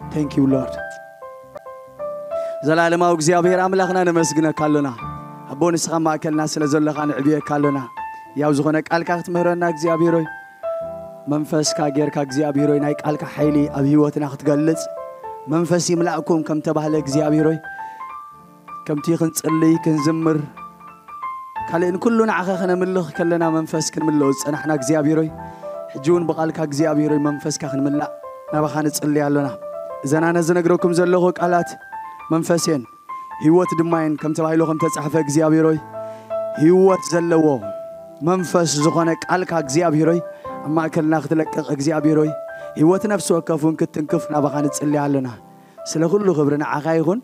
Thank you, Lord. ዘላለማዊ እግዚኣብሔር ኣምላኽና ነመስግነካ ኣሎና። ኣቦ ንስኻ ማእከልና ስለ ዘለኻ ንዕብየካ ኣሎና። ያው ዝኾነ ቃልካ ክትምህረና እግዚኣብሔር ሆይ፣ መንፈስካ ጌርካ እግዚኣብሔር ሆይ ናይ ቃልካ ሓይሊ ኣብ ህይወትና ክትገልጽ መንፈስ ይምላእኩም ከም ተባህለ እግዚኣብሔር ሆይ፣ ከምቲ ክንጽልይ ክንዝምር ካልእን ኩሉ ንዓኻ ክነምልኽ ከለና መንፈስ ክንምልኦ ዝጸናሕና እግዚኣብሔር ሆይ፣ ሕጂ እውን ብቓልካ እግዚኣብሔር ሆይ መንፈስካ ክንምላእ ናባኻ ንጽልይ ኣሎና። እዘን ኣነ ዝነግረኩም ዘለኹ ቃላት መንፈስ እየን ህይወት ድማ እየን ከም ተባሂሉ ከም ተጻሕፈ እግዚኣብሔር ሆይ፣ ህይወት ዘለዎ መንፈስ ዝኾነ ቃልካ እግዚኣብሔር ሆይ ኣብ ማእከልና ክትለቅቕ እግዚኣብሔር ሆይ፣ ህይወት ነፍሲ ወከፍ እውን ክትትንክፍ ናባኻ ንጽልይ ኣሎና። ስለ ኩሉ ክብሪ ንዓኻ ይኹን።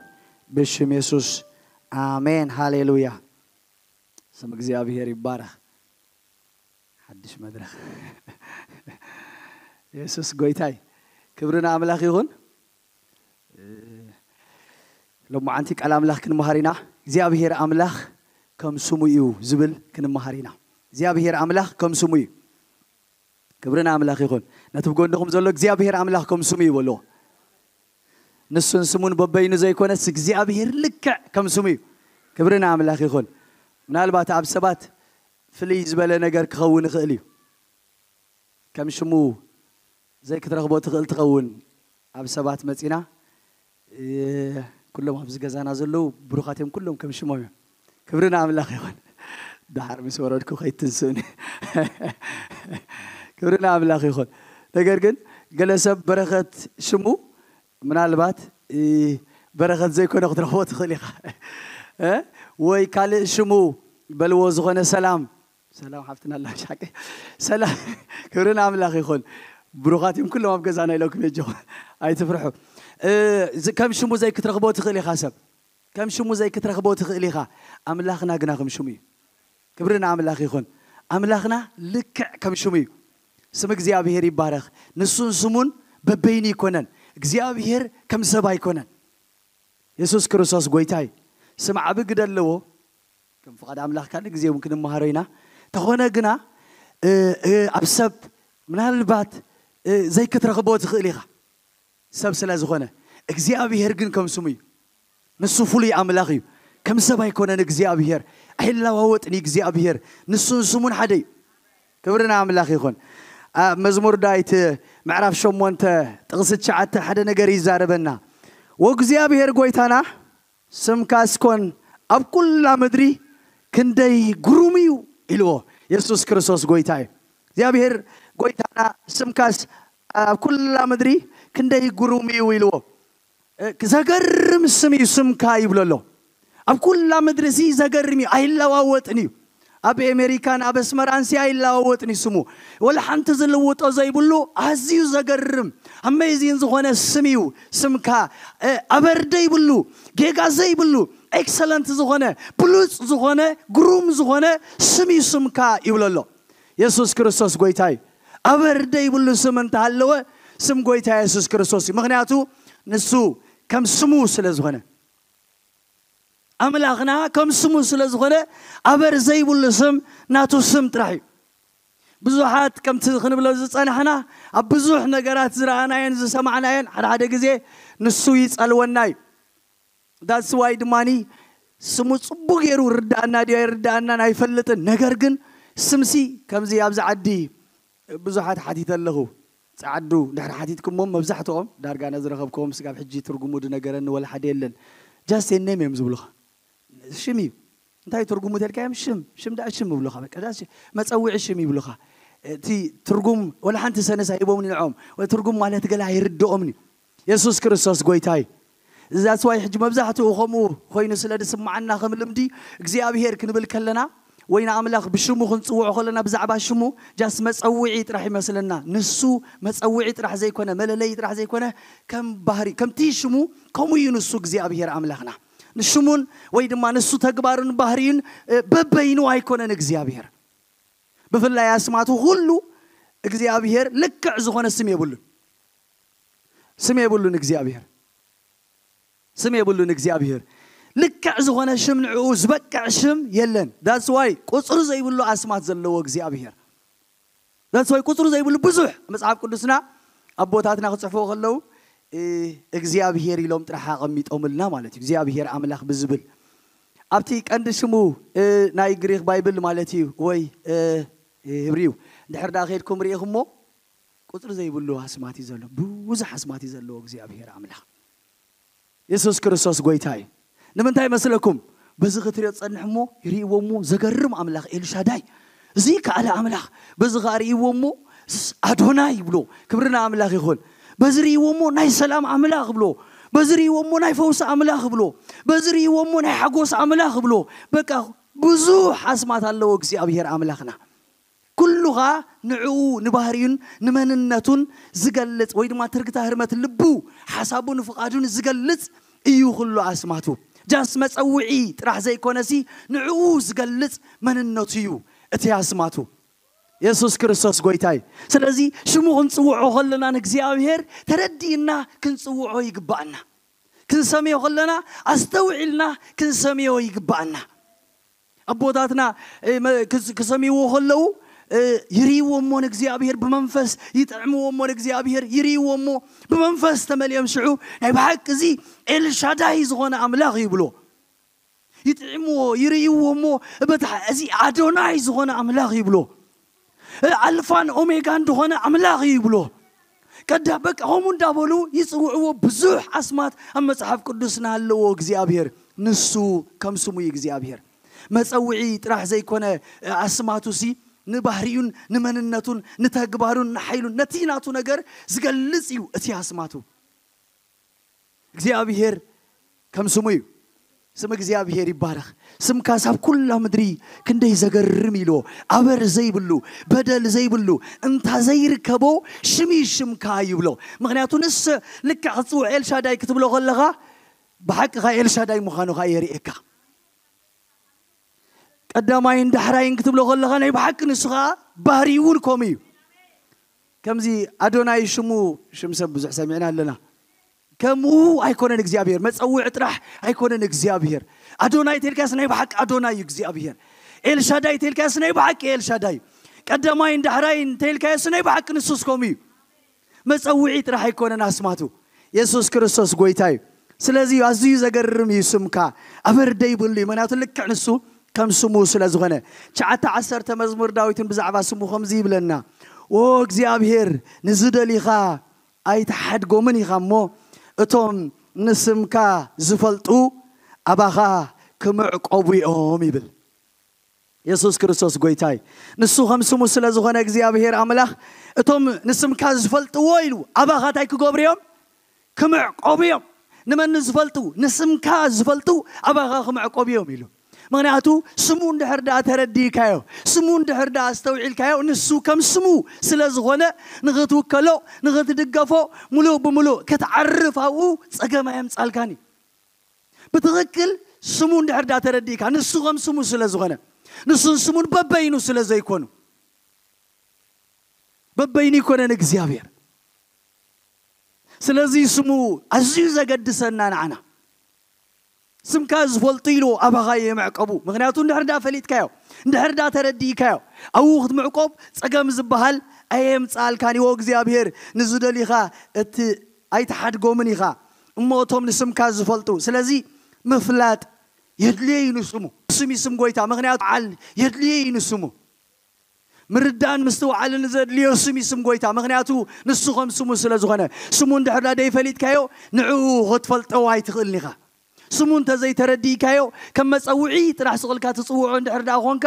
ብሽም የሱስ ኣሜን። ሃሌሉያ። ስም እግዚኣብሔር ይባረኽ። ሓድሽ መድረኽ። የሱስ ጎይታይ። ክብሪ ንኣምላኽ ይኹን። ሎማዓንቲ ቃል ኣምላኽ ክንመሃር ኢና። እግዚኣብሔር ኣምላኽ ከም ስሙ እዩ ዝብል ክንመሃር ኢና። እግዚኣብሔር ኣምላኽ ከም ስሙ እዩ። ክብሪ ንኣምላኽ ይኹን። ነቲ ብጎንድኹም ዘሎ እግዚኣብሔር ኣምላኽ ከም ስሙ እዩ በልዎ። ንሱን ስሙን በበይኑ ዘይኮነስ እግዚኣብሔር ልክዕ ከም ስሙ እዩ። ክብሪ ንኣምላኽ ይኹን። ምናልባት ኣብ ሰባት ፍልይ ዝበለ ነገር ክኸውን ይኽእል እዩ። ከም ሽሙ ዘይክትረኽቦ ትኽእል ትኸውን። ኣብ ሰባት መጺና እ፣ ኩሎም ኣብዚ ገዛና ዘለዉ ብሩኻት እዮም፣ ኩሎም ከም ሽሞም እዮም። ክብሪ ንኣምላኽ ይኹን። ደሓር ምስ ወረድኩ ከይትንስእኒ። ክብሪ ንኣምላኽ ይኹን። ነገር ግን ገለ ሰብ በረኸት ሽሙ ምናልባት እ፣ በረኸት ዘይኮነ ክትረኽቦ ትኽእል ኢኻ። እ፣ ወይ ካልእ ሽሙ በልዎ ዝኾነ ሰላም ሰላም ሓፍትና ኣላ ሓቂ ሰላም ክብርን ኣምላኽ ይኹን። ብሩኻት እዮም ኩሎም ኣብ ገዛና ኢለኩም የጆኹም ኣይትፍርሑ። እ፣ ዝ- ከም ሽሙ ዘይክትረኽቦ ትኽእል ኢኻ ሰብ ከም ሽሙ ዘይክትረኽቦ ትኽእል ኢኻ። ኣምላኽና ግና ከም ሽሙ እዩ። ክብሪ ንኣምላኽ ይኹን። ኣምላኽና ልክዕ ከም ሽሙ እዩ። ስም እግዚኣብሔር ይባረኽ። ንሱን ስሙን በበይኑ ኣይኮነን። እግዚኣብሔር ከም ሰብ ኣይኮነን። የሱስ ክርስቶስ ጎይታ እዩ። ስም ዓቢ ግደ ኣለዎ። ከም ፍቓድ ኣምላኽ ካልእ ግዜ እውን ክንመሃሮ ኢና። ተኾነ ግና እ፣ እ፣ ኣብ ሰብ ምናልባት እ፣ ዘይክትረኽቦ ትኽእል ኢኻ። ሰብ ስለ ዝኾነ እግዚኣብሔር ግን ከም ስሙ እዩ። ንሱ ፍሉይ ኣምላኽ እዩ። ከም ሰብ ኣይኮነን እግዚኣብሔር። ኣይለዋወጥን እዩ እግዚኣብሔር። ንሱን ስሙን ሓደ እዩ። ክብሪ ንኣምላኽ ይኹን። ኣብ መዝሙር ዳዊት ምዕራፍ ሸሞንተ ጥቕሲ ትሽዓተ ሓደ ነገር ይዛረበና። ወእግዚኣብሔር ጎይታና ስምካስ ኮን ኣብ ኩላ ምድሪ ክንደይ ግሩም እዩ ኢልዎ። የሱስ ክርስቶስ ጎይታ እዩ። እግዚኣብሔር ጎይታና ስምካስ ኣብ ኩላ ምድሪ ክንደይ ግሩም እዩ ኢልዎ። እ፣ ዘገርም ስም እዩ ስምካ ይብሎ ኣሎ። ኣብ ኩላ ምድሪ ሲ ዘገርም እዩ፣ ኣይለዋወጥን እዩ። ኣብ ኣሜሪካን ኣብ ኣስመራን ሲ ኣይለዋወጥን እዩ ስሙ። ወላ ሓንቲ ዝልውጦ ዘይብሉ ኣዝዩ ዘገርም ኣሜዚን ዝኾነ ስም እዩ ስምካ። እ፣ ኣበር ዘይብሉ፣ ጌጋ ዘይብሉ፣ ኤክሰለንት ዝኾነ፣ ብሉጽ ዝኾነ፣ ግሩም ዝኾነ ስም እዩ ስምካ ይብሎ ኣሎ። የሱስ ክርስቶስ ጎይታ እዩ። ኣበር ዘይብሉ ስም እንተሃለወ ስም ጎይታ የሱስ ክርስቶስ እዩ። ምኽንያቱ ንሱ ከም ስሙ ስለ ዝኾነ፣ ኣምላኽና ከም ስሙ ስለ ዝኾነ ኣበር ዘይብሉ ስም ናቱ ስም ጥራሕ እዩ። ብዙሓት ከምቲ ክንብሎ ዝጸናሕና ኣብ ብዙሕ ነገራት ዝረኣናየን ዝሰማዕናየን ሓደ ሓደ ግዜ ንሱ ይጸልወና እዩ። ዳትስ ዋይ ድማኒ ስሙ ጽቡቅ ገይሩ ርዳእና ድዩ ኣይርዳእናን ኣይፈልጥን። ነገር ግን ስምሲ ከምዚ ኣብዚ ዓዲ ብዙሓት ሓቲተ ኣለኹ። ጸዓዱ ድሕሪ ሓቲትኩሞም መብዛሕትኦም ዳርጋ ነዝረኸብክዎም ስጋብ ሕጂ ትርጉሙ ድነገረኒ ወላ ሓደ የለን። ጃስት ኔም እዮም ዝብሉኻ። ሽም እዩ። እንታይ ትርጉሙ ተልካዮም ሽም ሽም ዳ ሽም ይብሉኻ። በቃ ዳስ መጸውዒ ሽም ይብሉኻ። እቲ ትርጉም ወላ ሓንቲ ሰነስ ኣይቦም ንዕኦም። ትርጉም ማለት ገላ ኣይርድኦም እዩ። የሱስ ክርስቶስ ጎይታ እዩ። እዛ ስዋይ ሕጂ መብዛሕትኡ ከምኡ ኮይኑ ስለ ዝስምዓና ከም ልምዲ እግዚኣብሄር ክንብል ከለና ወይ ንኣምላኽ ብሽሙ ክንጽውዖ ከለና ብዛዕባ ሽሙ ጃስ መጸውዒ ጥራሕ ይመስለና። ንሱ መጸውዒ ጥራሕ ዘይኮነ መለለዪ ጥራሕ ዘይኮነ ከም ባህሪ ከምቲ ሽሙ ከምኡ እዩ። ንሱ እግዚኣብሄር ኣምላኽና ንሽሙን ወይ ድማ ንሱ ተግባሩን ባህሪዩን እ፣ በበይኑ ኣይኮነን እግዚኣብሄር። ብፍላይ ኣስማቱ ኩሉ እግዚኣብሄር ልክዕ ዝኾነ ስም የብሉን። ስም የብሉን እግዚኣብሄር። ስም የብሉን እግዚኣብሄር። ልክዕ ዝኾነ ሽም ንዕኡ ዝበቅዕ ሽም የለን። That's why ቁፅሪ ዘይብሉ ኣስማት ዘለዎ እግዚኣብሄር። That's why ቁፅሪ ዘይብሉ ብዙሕ መፅሓፍ ቅዱስና ኣቦታትና ክፅሕፍዎ ከለዉ እግዚኣብሔር ኢሎም ጥራሕ ኣቐሚጦምልና ማለት እዩ። እግዚኣብሔር ኣምላኽ ብዝብል ኣብቲ ቀንዲ ሽሙ ናይ ግሪክ ባይብል ማለት እዩ ወይ ህብሪው ድሕር ዳ ከድኩም ርኢኹሞ ቁፅሪ ዘይብሉ ኣስማት እዩ ዘሎ። ብዙሕ ኣስማት እዩ ዘለዎ እግዚኣብሔር ኣምላኽ። የሱስ ክርስቶስ ጎይታ እዩ። ንምንታይ መስለኩም? በዚ ክትሪኦ ትጸንሕ እሞ ይርእይዎ እሞ ዘገርም ኣምላኽ ኤልሻዳይ፣ እዚ ከኣለ ኣምላኽ። በዚ ከኣ ርእይዎ እሞ ኣዶናይ ይብሎ። ክብርና ኣምላኽ ይኹን። በዚ ርእይዎ እሞ ናይ ሰላም ኣምላኽ ብሎ። በዚ ርእይዎ እሞ ናይ ፈውሲ ኣምላኽ ብሎ። በዚ ርእይዎ እሞ ናይ ሓጎስ ኣምላኽ ብሎ። በቃ ብዙሕ ኣስማት ኣለዎ እግዚኣብሔር ኣምላኽና። ኩሉ ኸኣ ንዕኡ ንባህርዩን ንመንነቱን ዝገልጽ ወይ ድማ ትርግታ ህርመት ልቡ ሓሳቡን ፍቓዱን ዝገልጽ እዩ። ኩሉ ኣስማቱ ጃስ መጸውዒ ጥራሕ ዘይኮነሲ ንዕኡ ዝገልጽ መንነቱ እዩ እቲ ኣስማቱ። የሱስ ክርስቶስ ጎይታ እዩ። ስለዚ ሽሙ ክንጽውዖ ከለና ንእግዚኣብሔር ተረዲእና ክንጽውዖ ይግባኣና። ክንሰምዮ ከለና ኣስተውዒልና ክንሰምዮ ይግባኣና። ኣቦታትና ክሰምይዎ ከለዉ ይርእይዎ እሞ ንእግዚኣብሔር ብመንፈስ ይጥዕምዎ እሞ ንእግዚኣብሔር ይርእይዎ እሞ ብመንፈስ ተመልዮም ሽዑ ናይ ብሓቂ እዚ ኤልሻዳይ ዝኾነ ኣምላኽ ይብሎ። ይጥዕምዎ ይርእይዎ እሞ በታ እዚ ኣዶናይ ዝኾነ ኣምላኽ ይብሎ። ኣልፋን ኦሜጋን ዝኾነ ኣምላኽ እዩ ይብሎ። ቀዳ በቃ ከምኡ እንዳበሉ ይጽውዕዎ። ብዙሕ ኣስማት ኣብ መጽሓፍ ቅዱስና ኣለዎ እግዚኣብሔር። ንሱ ከም ስሙ እዩ እግዚኣብሔር። መጸውዒ ጥራሕ ዘይኮነ ኣስማቱ ሲ ንባህርዩን ንመንነቱን ንተግባሩን ንሓይሉን ነቲ ናቱ ነገር ዝገልጽ እዩ እቲ ኣስማቱ። እግዚኣብሔር ከም ስሙ እዩ። ስም እግዚኣብሔር ይባረኽ። ስምካ ሳብ ኩላ ምድሪ ክንደይ ዘገርም ኢልዎ። ኣበር ዘይብሉ በደል ዘይብሉ እንታ ዘይርከቦ ሽም እዩ ሽምካ ይብሎ። ምክንያቱ ንስ ልክዕ ክትፅውዕ ኤልሻዳይ ክትብሎ ከለኻ ብሓቂ ኸዓ ኤልሻዳይ ምዃኑ ኸዓ የርእየካ። ቀዳማይን ዳሕራይን ክትብሎ ከለኻ ናይ ብሓቂ ንሱ ኸዓ ባህሪ እውን ከምኡ እዩ። ከምዚ ኣዶናይ ሽሙ ሽም ሰብ ብዙሕ ሰሚዕና ኣለና። ከምኡ ኣይኮነን እግዚኣብሔር። መጸውዒ ጥራሕ ኣይኮነን እግዚኣብሔር። ኣዶናይ ተልካስ ናይ ብሓቂ ኣዶናይ እዩ እግዚኣብሔር። ኤልሻዳይ ተልካስ ናይ ብሓቂ ኤልሻዳይ እዩ። ቀዳማይን ዳሕራይን ተልካስ ናይ ብሓቂ ንሱስ ከምኡ እዩ። መጸውዒ ጥራሕ ኣይኮነን ኣስማቱ። የሱስ ክርስቶስ ጎይታ እዩ። ስለዚ ኣዝዩ ዘገርም እዩ ስምካ። ኣበር ደይብሉ እዩ። ምክንያቱ ልክዕ ንሱ ከም ስሙ ስለ ዝኾነ። ትሽዓተ ዓሰርተ መዝሙር ዳዊትን ብዛዕባ ስሙ ከምዚ ይብለና፣ "ዎ እግዚኣብሔር ንዝደሊኻ ኣይትሓድጎምን ኢኻ እሞ፣ እቶም ንስምካ ዝፈልጡ ኣባኻ ክምዕቆቡ እዮም" ይብል። የሱስ ክርስቶስ ጎይታይ። ንሱ ከም ስሙ ስለ ዝኾነ እግዚኣብሔር ኣምላኽ፣ እቶም ንስምካ ዝፈልጥዎ ኢሉ ኣባኻ እንታይ ክገብሩ እዮም? ክምዕቆቡ እዮም። ንመን ዝፈልጡ? ንስምካ ዝፈልጡ ኣባኻ ክምዕቆቡ እዮም ኢሉ። ምክንያቱ ስሙ እንድሕር ደኣ ተረዲእካዮ፣ ስሙ እንድሕር ደኣ ኣስተውዒልካዮ፣ ንሱ ከም ስሙ ስለ ዝኾነ ንኽትውከሎ፣ ንኽትድገፎ፣ ሙሉእ ብሙሉእ ክትዓርፍ ኣብኡ ጸገም ኣየምጻልካን እዩ። ብትኽክል ስሙ እንድሕር ደኣ ተረዲእካ፣ ንሱ ከም ስሙ ስለ ዝኾነ፣ ንሱን ስሙን በበይኑ ስለ ዘይኮኑ፣ በበይኑ ይኮነን እግዚኣብሔር። ስለዚ ስሙ ኣዝዩ ዘገድሰና ንዓና። ስምካ ዝፈልጡ ኢሉ ኣባኻ የመዕቀቡ። ምክንያቱ እንድሕር ደኣ ፈሊጥካዮ፣ እንድሕር ደኣ ተረዲእካዮ፣ ኣብኡ ክትምዕቆብ ጸገም ዝበሃል ኣየምጽኣልካን። ይዎ እግዚኣብሔር ንዝደሊኻ እቲ ኣይትሓድጎምን ኢኻ፣ እሞ እቶም ንስምካ ዝፈልጡ። ስለዚ ምፍላጥ የድልዮ እዩ ንስሙ። ስም እዩ ስም ጎይታ፣ ምክንያቱ በዓል የድልዮ እዩ ንስሙ። ምርዳእን ምስትውዓልን ዘድልዮ ስም እዩ ስም ጎይታ፣ ምክንያቱ ንሱ ከም ስሙ ስለ ዝኾነ። ስሙ እንድሕር ደኣ ደይፈሊጥካዮ ንዕኡ ክትፈልጠዎ ኣይትኽእልን ኢኻ። ስሙ እንተዘይተረዲእካዮ ከም መጸውዒ ጥራሕ ስቕልካ ትጽውዖ እንድሕር ደኣ ኾንካ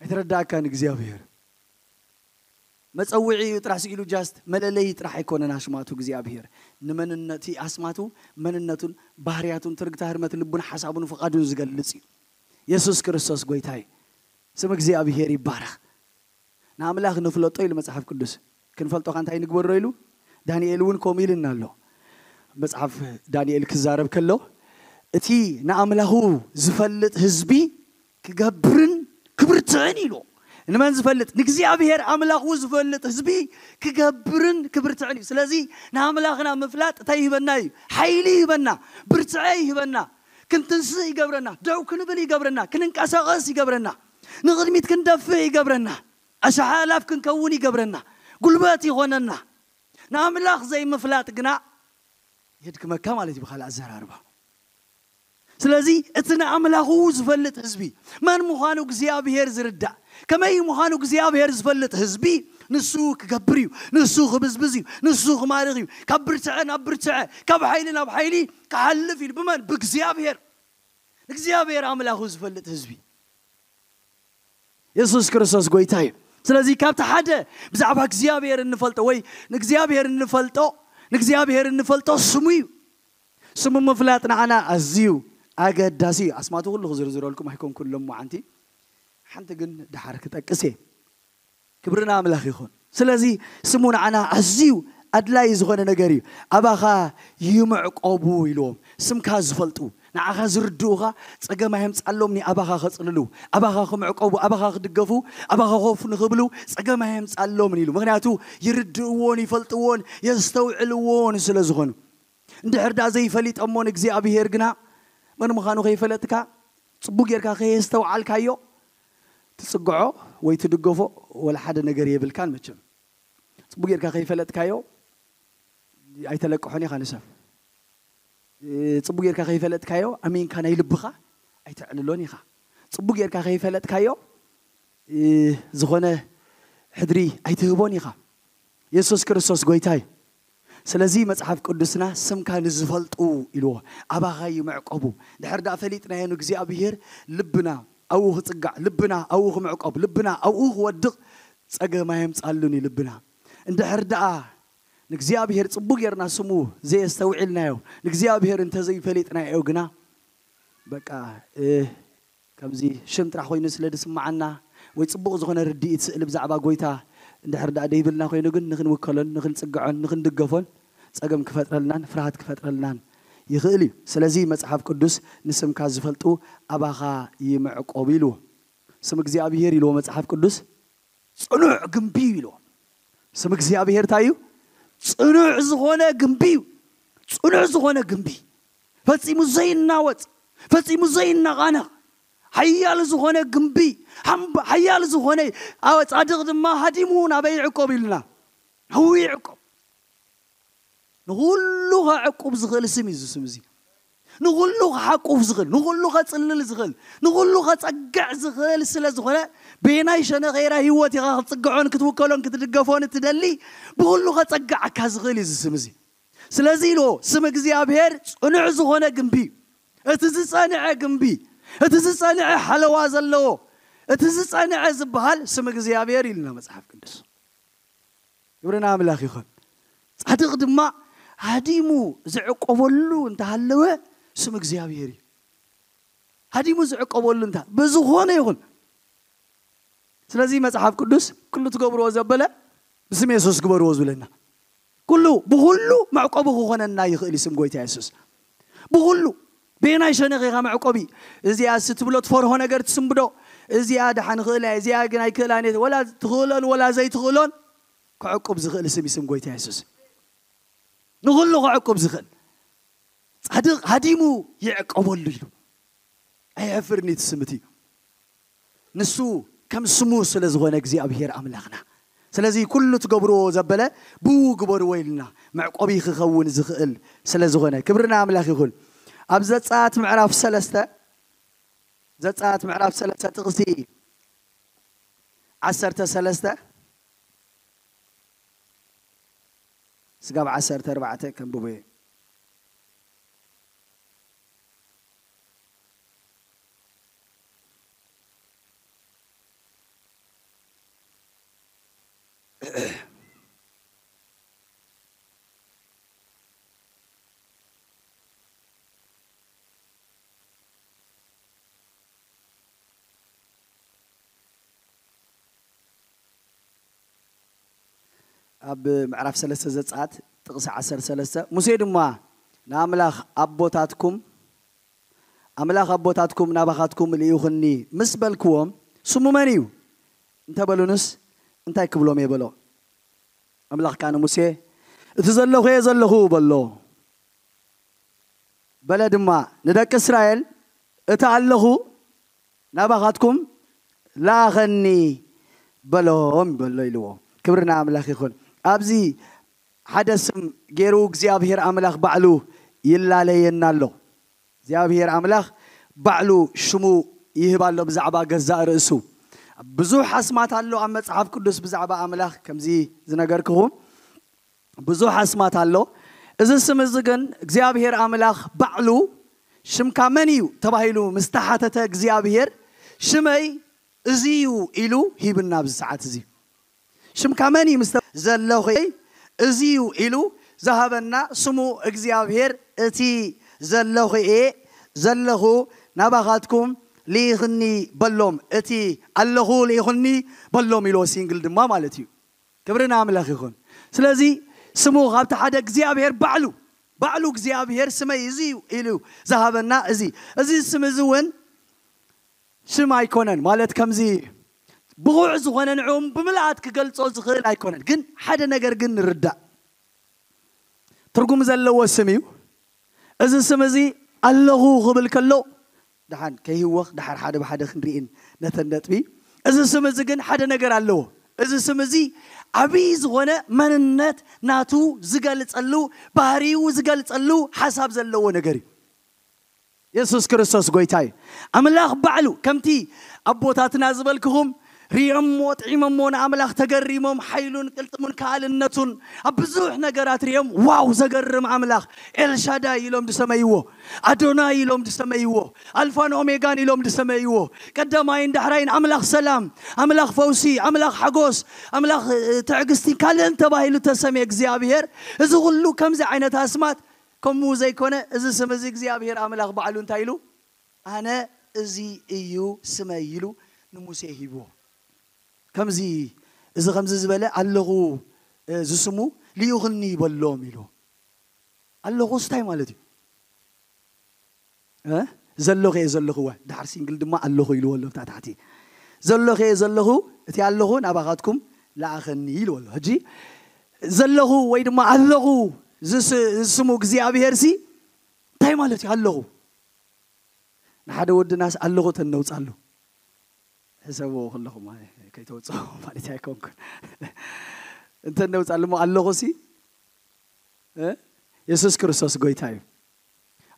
ኣይተረዳእካን እግዚኣብሔር። መጸውዒ እዩ ጥራሕ ስኢሉ ጃስት መለለዪ ጥራሕ ኣይኮነን ኣስማቱ እግዚኣብሔር። ንመንነቲ ኣስማቱ መንነቱን ባህርያቱን ትርግታ ህርመት ልቡን ሓሳቡን ፍቓዱን ዝገልጽ እዩ። የሱስ ክርስቶስ ጎይታ እዩ። ስም እግዚኣብሔር ይባረኽ። ንኣምላኽ ንፍለጦ ኢሉ መጽሓፍ ቅዱስ። ክንፈልጦ ኸ እንታይ ንግበሮ ኢሉ? ዳንኤል እውን ከምኡ ኢልና ኣሎ። መጽሓፍ ዳንኤል ክዛረብ ከሎ እቲ ንኣምላኹ ዝፈልጥ ህዝቢ ክገብርን ክብርትዕን ኢሉ። ንመን ዝፈልጥ? ንእግዚኣብሔር ኣምላኹ ዝፈልጥ ህዝቢ ክገብርን ክብርትዕን እዩ። ስለዚ ንኣምላኽና ምፍላጥ እንታይ ይህበና እዩ? ሓይሊ ይህበና፣ ብርትዐ ይህበና፣ ክንትንስእ ይገብረና፣ ደው ክንብል ይገብረና፣ ክንንቀሳቐስ ይገብረና፣ ንቕድሚት ክንደፍእ ይገብረና፣ ኣሻሓላፍ ክንከውን ይገብረና፣ ጉልበት ይኾነና። ንኣምላኽ ዘይምፍላጥ ግና የድክመካ ማለት እዩ ብኻልእ ኣዘራርባ። ስለዚ እቲ ንኣምላኹ ዝፈልጥ ህዝቢ፣ መን ምዃኑ እግዚኣብሔር ዝርዳእ፣ ከመይ ምዃኑ እግዚኣብሔር ዝፈልጥ ህዝቢ፣ ንሱ ክገብር እዩ፣ ንሱ ክብዝብዝ እዩ፣ ንሱ ክማርኽ እዩ። ካብ ብርትዐ ናብ ብርትዐ፣ ካብ ሓይሊ ናብ ሓይሊ ክሓልፍ ኢሉ ብመን? ብእግዚኣብሔር። ንእግዚኣብሔር ኣምላኹ ዝፈልጥ ህዝቢ። የሱስ ክርስቶስ ጎይታ እዩ። ስለዚ ካብቲ ሓደ ብዛዕባ እግዚኣብሔር እንፈልጦ ወይ ንእግዚኣብሔር እንፈልጦ ንእግዚኣብሔር እንፈልጦ ስሙ እዩ። ስሙ ምፍላጥ ንዓና ኣዝዩ ኣገዳሲ እዩ። ኣስማቱ ኩሉ ክዝርዝረልኩም ኣይኮንኩን ሎማዓንቲ፣ ሓንቲ ግን ድሓር ክጠቅስ እየ። ክብሪ ንኣምላኽ ይኹን። ስለዚ ስሙ ንዓና ኣዝዩ ኣድላዪ ዝኾነ ነገር እዩ። ኣባኻ ይምዕቆቡ ኢልዎም፣ ስምካ ዝፈልጡ፣ ንዓኻ ዝርድኡኻ ጸገም ኣየምጻሎምን እዩ። ኣባኻ ከጽልሉ፣ ኣባኻ ክምዕቆቡ፣ ኣባኻ ክድገፉ፣ ኣባኻ ኮፍ ንኽብሉ ጸገም ኣየምጻሎምን ኢሉ። ምኽንያቱ ይርድእዎን ይፈልጥዎን የስተውዕልዎን ስለ ዝኾኑ። እንድሕር ደኣ ዘይፈሊጠሞ ንእግዚኣብሔር ግና መን ምዃኑ ከይፈለጥካ፣ ጽቡቕ ጌርካ ከየስተውዓልካዮ፣ ትጽግዖ ወይ ትድገፎ ወላ ሓደ ነገር የብልካን። መቸም ጽቡቕ ጌርካ ከይፈለጥካዮ ኣይተለቅሖን ኢኻ ንሰብ። ጽቡቕ ጌርካ ከይፈለጥካዮ ኣሚንካ ናይ ልብኻ ኣይተዕልሎን ኢኻ። ጽቡቕ ጌርካ ከይፈለጥካዮ ዝኾነ ሕድሪ ኣይትህቦን ኢኻ። የሱስ ክርስቶስ ጎይታ እዩ። ስለዚ መጽሓፍ ቅዱስና ስምካ ንዝፈልጡ ኢልዎ፣ ኣባኻ ይምዕቆቡ። ድሕር ደኣ ፈሊጥናዮ ንእግዚኣብሔር፣ ልብና ኣብኡ ክጽጋዕ፣ ልብና ኣብኡ ክምዕቆብ፣ ልብና ኣብኡ ክወድቕ ጸገም ኣየምጻሉን እዩ ልብና። እንድሕር ደኣ ንእግዚኣብሔር ጽቡቕ ጌርና ስሙ ዘየስተውዒልናዮ፣ ንእግዚኣብሔር እንተዘይፈሊጥናዮ ግና በቃ፣ እ፣ ከምዚ ሽም ጥራሕ ኮይኑ ስለ ዝስምዓና ወይ ጽቡቕ ዝኾነ ርድኢት ስእሊ ብዛዕባ ጎይታ እንድሕር ደኣ ደይብልና ኮይኑ ግን ንኽንውከሎን ንኽንጽግዖን ንኽንድገፎን ጸገም ክፈጥረልናን ፍርሃት ክፈጥረልናን ይኽእል እዩ። ስለዚ መጽሓፍ ቅዱስ ንስምካ ዝፈልጡ ኣባኻ ይምዕቆቡ ኢልዎ። ስም እግዚኣብሔር ኢልዎ መጽሓፍ ቅዱስ ጽኑዕ ግንቢ እዩ ኢልዎ። ስም እግዚኣብሔር እንታይ እዩ? ጽኑዕ ዝኾነ ግንቢ እዩ። ጽኑዕ ዝኾነ ግንቢ፣ ፈጺሙ ዘይናወጽ፣ ፈጺሙ ዘይናቓነቕ፣ ሓያል ዝኾነ ግንቢ፣ ሓምብ-፣ ሓያል ዝኾነ፣ ኣወ፣ ጻድቕ ድማ ሃዲሙ ናበይ ይዕቆብ ኢሉና? ናብኡ ይዕቆብ። ንኹሉ ከዕቁብ ዝኽእል ስም እዩ እዚ ስም እዚ። ንኹሉ ክሓቁፍ ዝኽእል፣ ንኹሉ ከጽልል ዝኽእል፣ ንኹሉ ከጸግዕ ዝኽእል ስለ ዝኾነ፣ በየናይ ሸነኽ ጌራ ህይወት ኢኻ ክትጽግዖን ክትውከሎን ክትድገፎን እትደሊ፣ ብኹሉ ከጸግዓካ ዝኽእል እዩ እዚ ስም እዚ። ስለዚ ኢልዎ፣ ስም እግዚኣብሔር ጽኑዕ ዝኾነ ግንቢ እዩ። እቲ ዝጸንዐ ግንቢ፣ እቲ ዝጸንዐ ሓለዋ ዘለዎ፣ እቲ ዝጸንዐ ዝበሃል ስም እግዚኣብሔር ኢልና መጽሓፍ ቅዱስ። ክብሪ ንኣምላኽ ይኹን። ጻድቕ ድማ ሃዲሙ ዝዕቆበሉ እንተሃለወ ስም እግዚኣብሔር እዩ። ሃዲሙ ዝዕቆበሉ እንተ ብዝኾነ ይኹን። ስለዚ መጽሓፍ ቅዱስ ኩሉ ትገብርዎ ዘበለ ብስም የሱስ ግበርዎ ዝብለና። ኩሉ፣ ብኹሉ መዕቆቢ ክኾነና ይኽእል እዩ ስም ጎይታ የሱስ። ብኹሉ፣ በየናይ ሸነኽ ኢኻ መዕቆቢ? እዚኣ ስ-፣ ትብሎ ትፈርሆ ነገር ትስምብዶ? እዚኣ ደሓን ክእላ እየ፣ እዚኣ ግን ኣይክእላን እየ፣ ወላ ትኽእሎን ወላ ዘይትኽእሎን ክዕቁብ ዝኽእል ስም እዩ ስም ጎይታ የሱስ። ንኹሉ ክዕቁብ ዝኽእል። ጻድቕ ሃዲሙ ይዕቀበሉ ኢሉ። ኣየሕፍርን እዩ እቲ ስም እቲ። ንሱ ከም ስሙ ስለ ዝኾነ እግዚኣብሔር ኣምላኽና። ስለዚ ኩሉ ትገብርዎ ዘበለ ብኡ ግበርዎ ኢልና መዕቆቢ ክኸውን ዝኽእል ስለ ዝኾነ ክብሪ ንኣምላኽ ይኹን። ኣብ ዘጸኣት ምዕራፍ ሰለስተ፣ ዘጸኣት ምዕራፍ ሰለስተ ጥቕሲ ዓሰርተ ሰለስተ ስጋብ ዓሰርተ ኣርባዕተ ከንብቦ እየ። ኣብ ምዕራፍ ሰለስተ ዘጸኣት ጥቕሲ ዓሰርተ ሰለስተ፣ ሙሴ ድማ ንኣምላኽ ኣቦታትኩም፣ ኣምላኽ ኣቦታትኩም ናባኻትኩም ልኢኹኒ ምስ በልክዎም፣ ስሙ መን እዩ እንተበሉንስ፣ እንታይ ክብሎም እየ በሎ። ኣምላኽ ከኣ ንሙሴ፣ እቲ ዘለኹ እየ ዘለኹ በሎ። በለ ድማ፣ ንደቂ እስራኤል፣ እቲ ኣለኹ ናባኻትኩም ለኣኸኒ በሎም በሎ ኢልዎ። ክብሪ ንኣምላኽ ይኹን። ኣብዚ ሓደ ስም ገይሩ እግዚኣብሔር ኣምላኽ ባዕሉ ይላለየና ኣሎ። እግዚኣብሔር ኣምላኽ ባዕሉ ሽሙ ይህብ ኣሎ ብዛዕባ ገዛእ ርእሱ። ብዙሕ ኣስማት ኣሎ ኣብ መጽሓፍ ቅዱስ ብዛዕባ ኣምላኽ፣ ከምዚ ዝነገርክኹም ብዙሕ ኣስማት ኣሎ። እዚ ስም እዚ ግን እግዚኣብሔር ኣምላኽ ባዕሉ፣ "ሽምካ መን እዩ?" ተባሂሉ ምስ ተሓተተ እግዚኣብሔር፣ "ሽመይ እዚ እዩ" ኢሉ ሂብና ኣብዚ ሰዓት እዚ። "ሽምካ መን እዩ?" ምስ ተ-፣ "ዘለኹ እዚ እዩ" ኢሉ ዝሃበና ስሙ እግዚኣብሔር፣ "እቲ ዘለኹ እየ፣ ዘለኹ ናባኻትኩም ልኢኽኒ በሎም፣ እቲ ኣለኹ ልኢኽኒ በሎም" ኢልዎ፣ ሲንግል ድማ ማለት እዩ። ክብሪ ንኣምላኽ ይኹን። ስለዚ ስሙ ካብቲ ሓደ እግዚኣብሔር ባዕሉ፣ ባዕሉ እግዚኣብሔር "ስመይ እዚ እዩ" ኢሉ ዝሃበና፣ እዚ፣ እዚ ስም እዚ እውን ሽም ኣይኮነን፣ ማለት ከምዚ ብቑዕ ዝኾነ ንዕኡም ብምልኣት ክገልጾ ዝኽእል ኣይኮነን። ግን ሓደ ነገር ግን ንርዳእ። ትርጉም ዘለዎ ስም እዩ። እዚ ስም እዚ ኣለኹ ክብል ከሎ፣ ደሓን ከይህወኽ፣ ደሓር ሓደ ብሓደ ክንርኢን ነተን ነጥቢ። እዚ ስም እዚ ግን ሓደ ነገር ኣለዎ። እዚ ስም እዚ ዓብዪ ዝኾነ መንነት ናቱ ዝገልጸሉ፣ ባህሪኡ ዝገልጸሉ ሓሳብ ዘለዎ ነገር እዩ። የሱስ ክርስቶስ ጎይታ እዩ። ኣምላኽ ባዕሉ፣ ከምቲ ኣቦታትና ዝበልክኹም፣ ሪኦሞ ጥዒሞሞ ንኣምላኽ ተገሪሞም፣ ሓይሉን ቅልጥሙን ከኣልነቱን ኣብ ብዙሕ ነገራት ሪኦም፣ "ዋው፣ ዘገርም ኣምላኽ፣ ኤልሻዳይ" ኢሎም ዝሰመይዎ፣ "ኣዶናይ" ኢሎም ዝሰመይዎ፣ "ኣልፋን ኦሜጋን" ኢሎም ዝሰመይዎ፣ "ቀዳማይን ዳሕራይን ኣምላኽ ሰላም፣ ኣምላኽ ፈውሲ፣ ኣምላኽ ሓጎስ፣ ኣምላኽ፣ እ፣ ትዕግስቲ" ካልእን ተባሂሉ ተሰምየ እግዚኣብሔር። እዚ ኩሉ ከምዚ ዓይነት ኣስማት ከምኡ ዘይኮነ፣ እዚ ስም እዚ እግዚኣብሔር ኣምላኽ ባዕሉ እንታይ ኢሉ? "ኣነ እዚ እዩ ስመይ" ኢሉ ንሙሴ ሂብዎ። ከምዚ፣ እዚ ከምዚ ዝበለ ኣለኹ፣ እ፣ ዝስሙ ልኢኹኒ በሎም ኢሉ። ኣለኹስ እንታይ ማለት እዩ? እ? "ዘለኹ እየ ዘለኹ" ወ፣ ደሓር ሲንግል ድማ "ኣለኹ" ኢልዎ ኣሎ ብታ ታሕቲ። "ዘለኹ እየ ዘለኹ፣ እቲ ኣለኹ ናባኻትኩም ለኣኸኒ" ኢልዎ ኣሎ። ሕጂ ዘለኹ ወይ ድማ ኣለኹ ዝስ-፣ ዝስሙ እግዚኣብሔር ሲ እንታይ ማለት እዩ ኣለኹ? ንሓደ ወድናስ ኣለኹ ተነውጻሉ። ሕሰብዎ ከለኹም፣ ኣይ፣ ከይተውጽኦ ማለት ኣይኮንኩን። እንተ ነውጻሉ እሞ ኣለኹ ሲ፣ እ? የሱስ ክርስቶስ ጎይታ እዩ።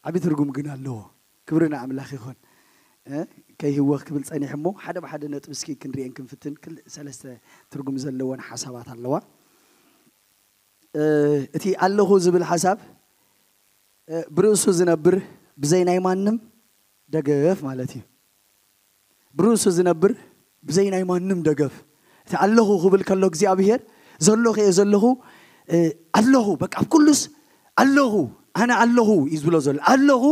ዓቢ ትርጉም ግን ኣለዎ። ክብሪ ንኣምላኽ ይኹን። እ? ከይህወኽ ክብል ጸኒሐ እሞ ሓደ ብሓደ ነጥቢ እስኪ ክንሪኤን ክንፍትን ክል-፣ ሰለስተ ትርጉም ዘለወን ሓሳባት ኣለዋ። እ፣ እቲ ኣለኹ ዝብል ሓሳብ፣ እ፣ ብርእሱ ዝነብር ብዘይ ናይ ማንም ደገፍ ማለት እዩ። ብርእሱ ዝነብር ብዘይ ናይ ማንም ደገፍ። እቲ ኣለኹ ክብል ከሎ እግዚኣብሔር፣ "ዘለኹ እየ ዘለኹ፣ እ፣ ኣለኹ፣ በቃ ኣብ ኩሉስ ኣለኹ፣ ኣነ ኣለኹ" እዩ ዝብሎ ዘሎ። ኣለኹ፣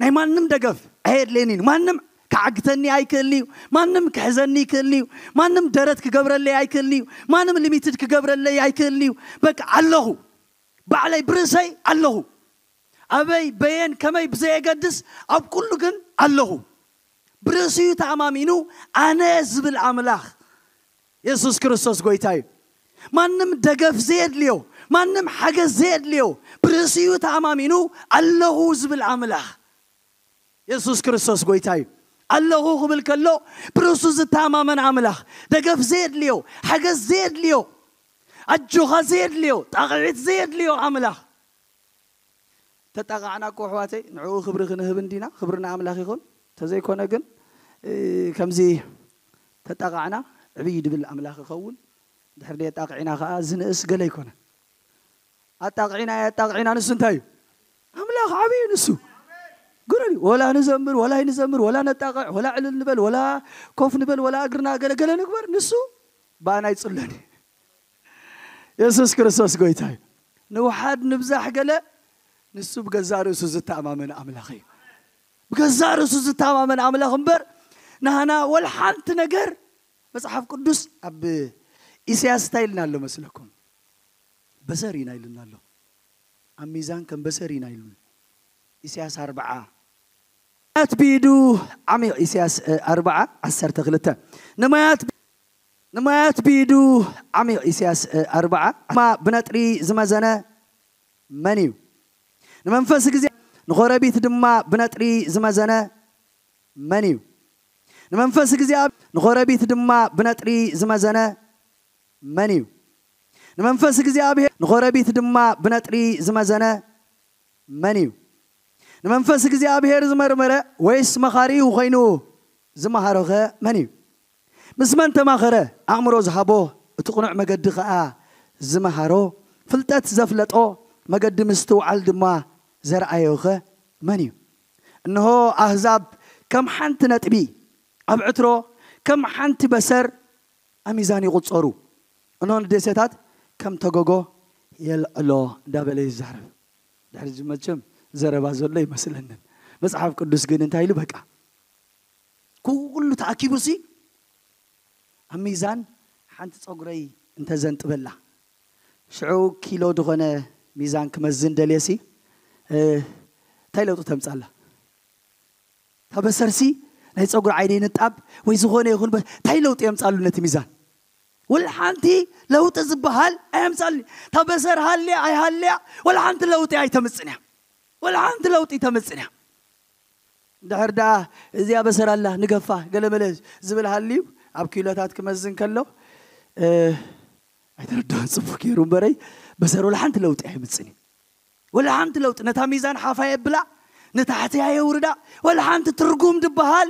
ናይ ማንም ደገፍ ኣየድልየኒን። ማንም ክዓግተኒ ኣይክእል እዩ። ማንም ክሕዘኒ ይክእል እዩ። ማንም ደረት ክገብረለይ ኣይክእል እዩ። ማንም ሊሚትድ ክገብረለይ ኣይክእል እዩ። በቃ ኣለኹ። ባዕለይ ብርእሰይ ኣለኹ። ኣበይ፣ በየን፣ ከመይ ብዘየገድስ ኣብ ኩሉ ግን ኣለኹ። ብርእሱ እዩ ተኣማሚኑ ኣነ ዝብል ኣምላኽ። የሱስ ክርስቶስ ጎይታ እዩ። ማንም ደገፍ ዘየድልዮ፣ ማንም ሓገዝ ዘየድልዮ፣ ብርእሱ እዩ ተኣማሚኑ ኣለኹ ዝብል ኣምላኽ። የሱስ ክርስቶስ ጎይታ እዩ። ኣለኹ ክብል ከሎ ብርእሱ ዝተኣማመን ኣምላኽ፣ ደገፍ ዘየድልዮ፣ ሓገዝ ዘየድልዮ፣ ኣጆኻ ዘየድልዮ፣ ጣቕዒት ዘየድልዮ ኣምላኽ። ተጣቓዕና እኮ ኣሕዋተይ ንዕኡ ክብሪ ክንህብ እንዲና፣ ክብሪ ንኣምላኽ ይኹን። ተዘይኮነ ግን፣ እ፣ ከምዚ ተጣቓዕና ዕብይ ድብል ኣምላኽ ይኸውን። ድሕሪ ደየጣቕዒና ኸዓ ዝንእስ ገለ ይኮነ። ኣጣቕዒና የጣቕዒና ንሱ እንታይ እዩ? ኣምላኽ ዓብዪ እዩ ንሱ። ግረን እዩ። ወላ ንዘምር፣ ወላ ይንዘምር፣ ወላ ነጣቕዕ፣ ወላ ዕልል ንበል፣ ወላ ኮፍ ንበል፣ ወላ እግርና ገለ ገለ ንግበር፣ ንሱ ብኣና ይጽለን እዩ። የሱስ ክርስቶስ ጎይታ እዩ። ንውሓድ ንብዛሕ ገለ ንሱ ብገዛእ ርእሱ ዝተኣማመነ ኣምላኽ እዩ። ብገዛእ ርእሱ ዝተኣማመነ ኣምላኽ እምበር ናህና ወላ ሓንቲ ነገር መጽሓፍ ቅዱስ ኣብ ኢሳያስ እንታይ ኢልና ኣሎ መስለኩም? በሰር ኢና ኢሉና ኣሎ። ኣብ ሚዛን ከም በሰር ኢና ኢሉና። ኢሳያስ ኣርብዓ። ንማያት ብኢዱ ዓሚቕ፣ ኢሳያስ፣ እ፣ ኣርብዓ ዓሰርተ ክልተ። ንማያት፣ ንማያት ብኢዱ ዓሚቕ፣ ኢሳያስ፣ እ፣ ኣርብዓ። ድማ ብነጥሪ ዝመዘነ መን እዩ? ንመንፈስ እግዚኣብሔር፣ ንኾረቢት ድማ ብነጥሪ ዝመዘነ መን እዩ? ንመንፈስ እግዚኣብሔር፣ ንኾረቢት ድማ ብነጥሪ ዝመዘነ መን እዩ? ንመንፈስ እግዚኣብሔር ንኾረቢት ድማ ብነጥሪ ዝመዘነ መን እዩ? ንመንፈስ እግዚኣብሔር ዝመርመረ ወይስ መኻሪኡ ኮይኑ ዝመሃሮኸ መን እዩ? ምስ መን ተማኸረ? ኣእምሮ ዝሃቦ፣ እቲ ቅኑዕ መገዲ ኸኣ ዝመሃሮ፣ ፍልጠት ዘፍለጦ፣ መገዲ ምስትውዓል ድማ ዘርኣዮኸ መን እዩ? እንሆ ኣህዛብ ከም ሓንቲ ነጥቢ ኣብ ዕትሮ፣ ከም ሓንቲ በሰር ኣብ ሚዛን ይቑጸሩ። እንሆ ንደሴታት ከም ተጎጎ የልዕሎ እንዳበለ ይዛረብ። ድሕሪ እዚ መቸም ዘረባ ዘሎ ይመስለንን። መጽሓፍ ቅዱስ ግን እንታይ ኢሉ? በቃ ኩሉ ተኣኪቡ ሲ ኣብ ሚዛን ሓንቲ ጸጉረይ እንተዘንጥበላ፣ ሽዑ ኪሎ ዝኾነ ሚዛን ክመዝን ደልየ ሲ፣ እ፣ እንታይ ለውጢ ተምጻላ? እታ በሰርሲ ናይ ጸጉሪ ዓይነይ ንጣብ ወይ ዝኾነ ይኹን በ-፣ እንታይ ለውጢ የምጻሉ ነቲ ሚዛን? ወላ ሓንቲ ለውጢ ዝበሃል ኣየምጻሉ። እታ በሰር ሃልያ ኣይሃልያ ወላ ሓንቲ ለውጢ ኣይተምጽን እያ። ወላ ሓንቲ ለውጢ ተምጽን እያ። እንድሕር ደኣ እዚኣ በሰር ኣላ ንገፋ ገለመለ ዝብል ሃልዩ ኣብ ኪሎታት ክመዝን ከሎ፣ እ፣ ኣይተረድኦን ጽቡቕ ገይሩ እምበረይ፣ በሰር ወላ ሓንቲ ለውጢ ኣይምጽን እዩ። ወላ ሓንቲ ለውጢ ነታ ሚዛን ሓፋ የብላ፣ ንታሕቲ ኣየውርዳ፣ ወላ ሓንቲ ትርጉም ዝበሃል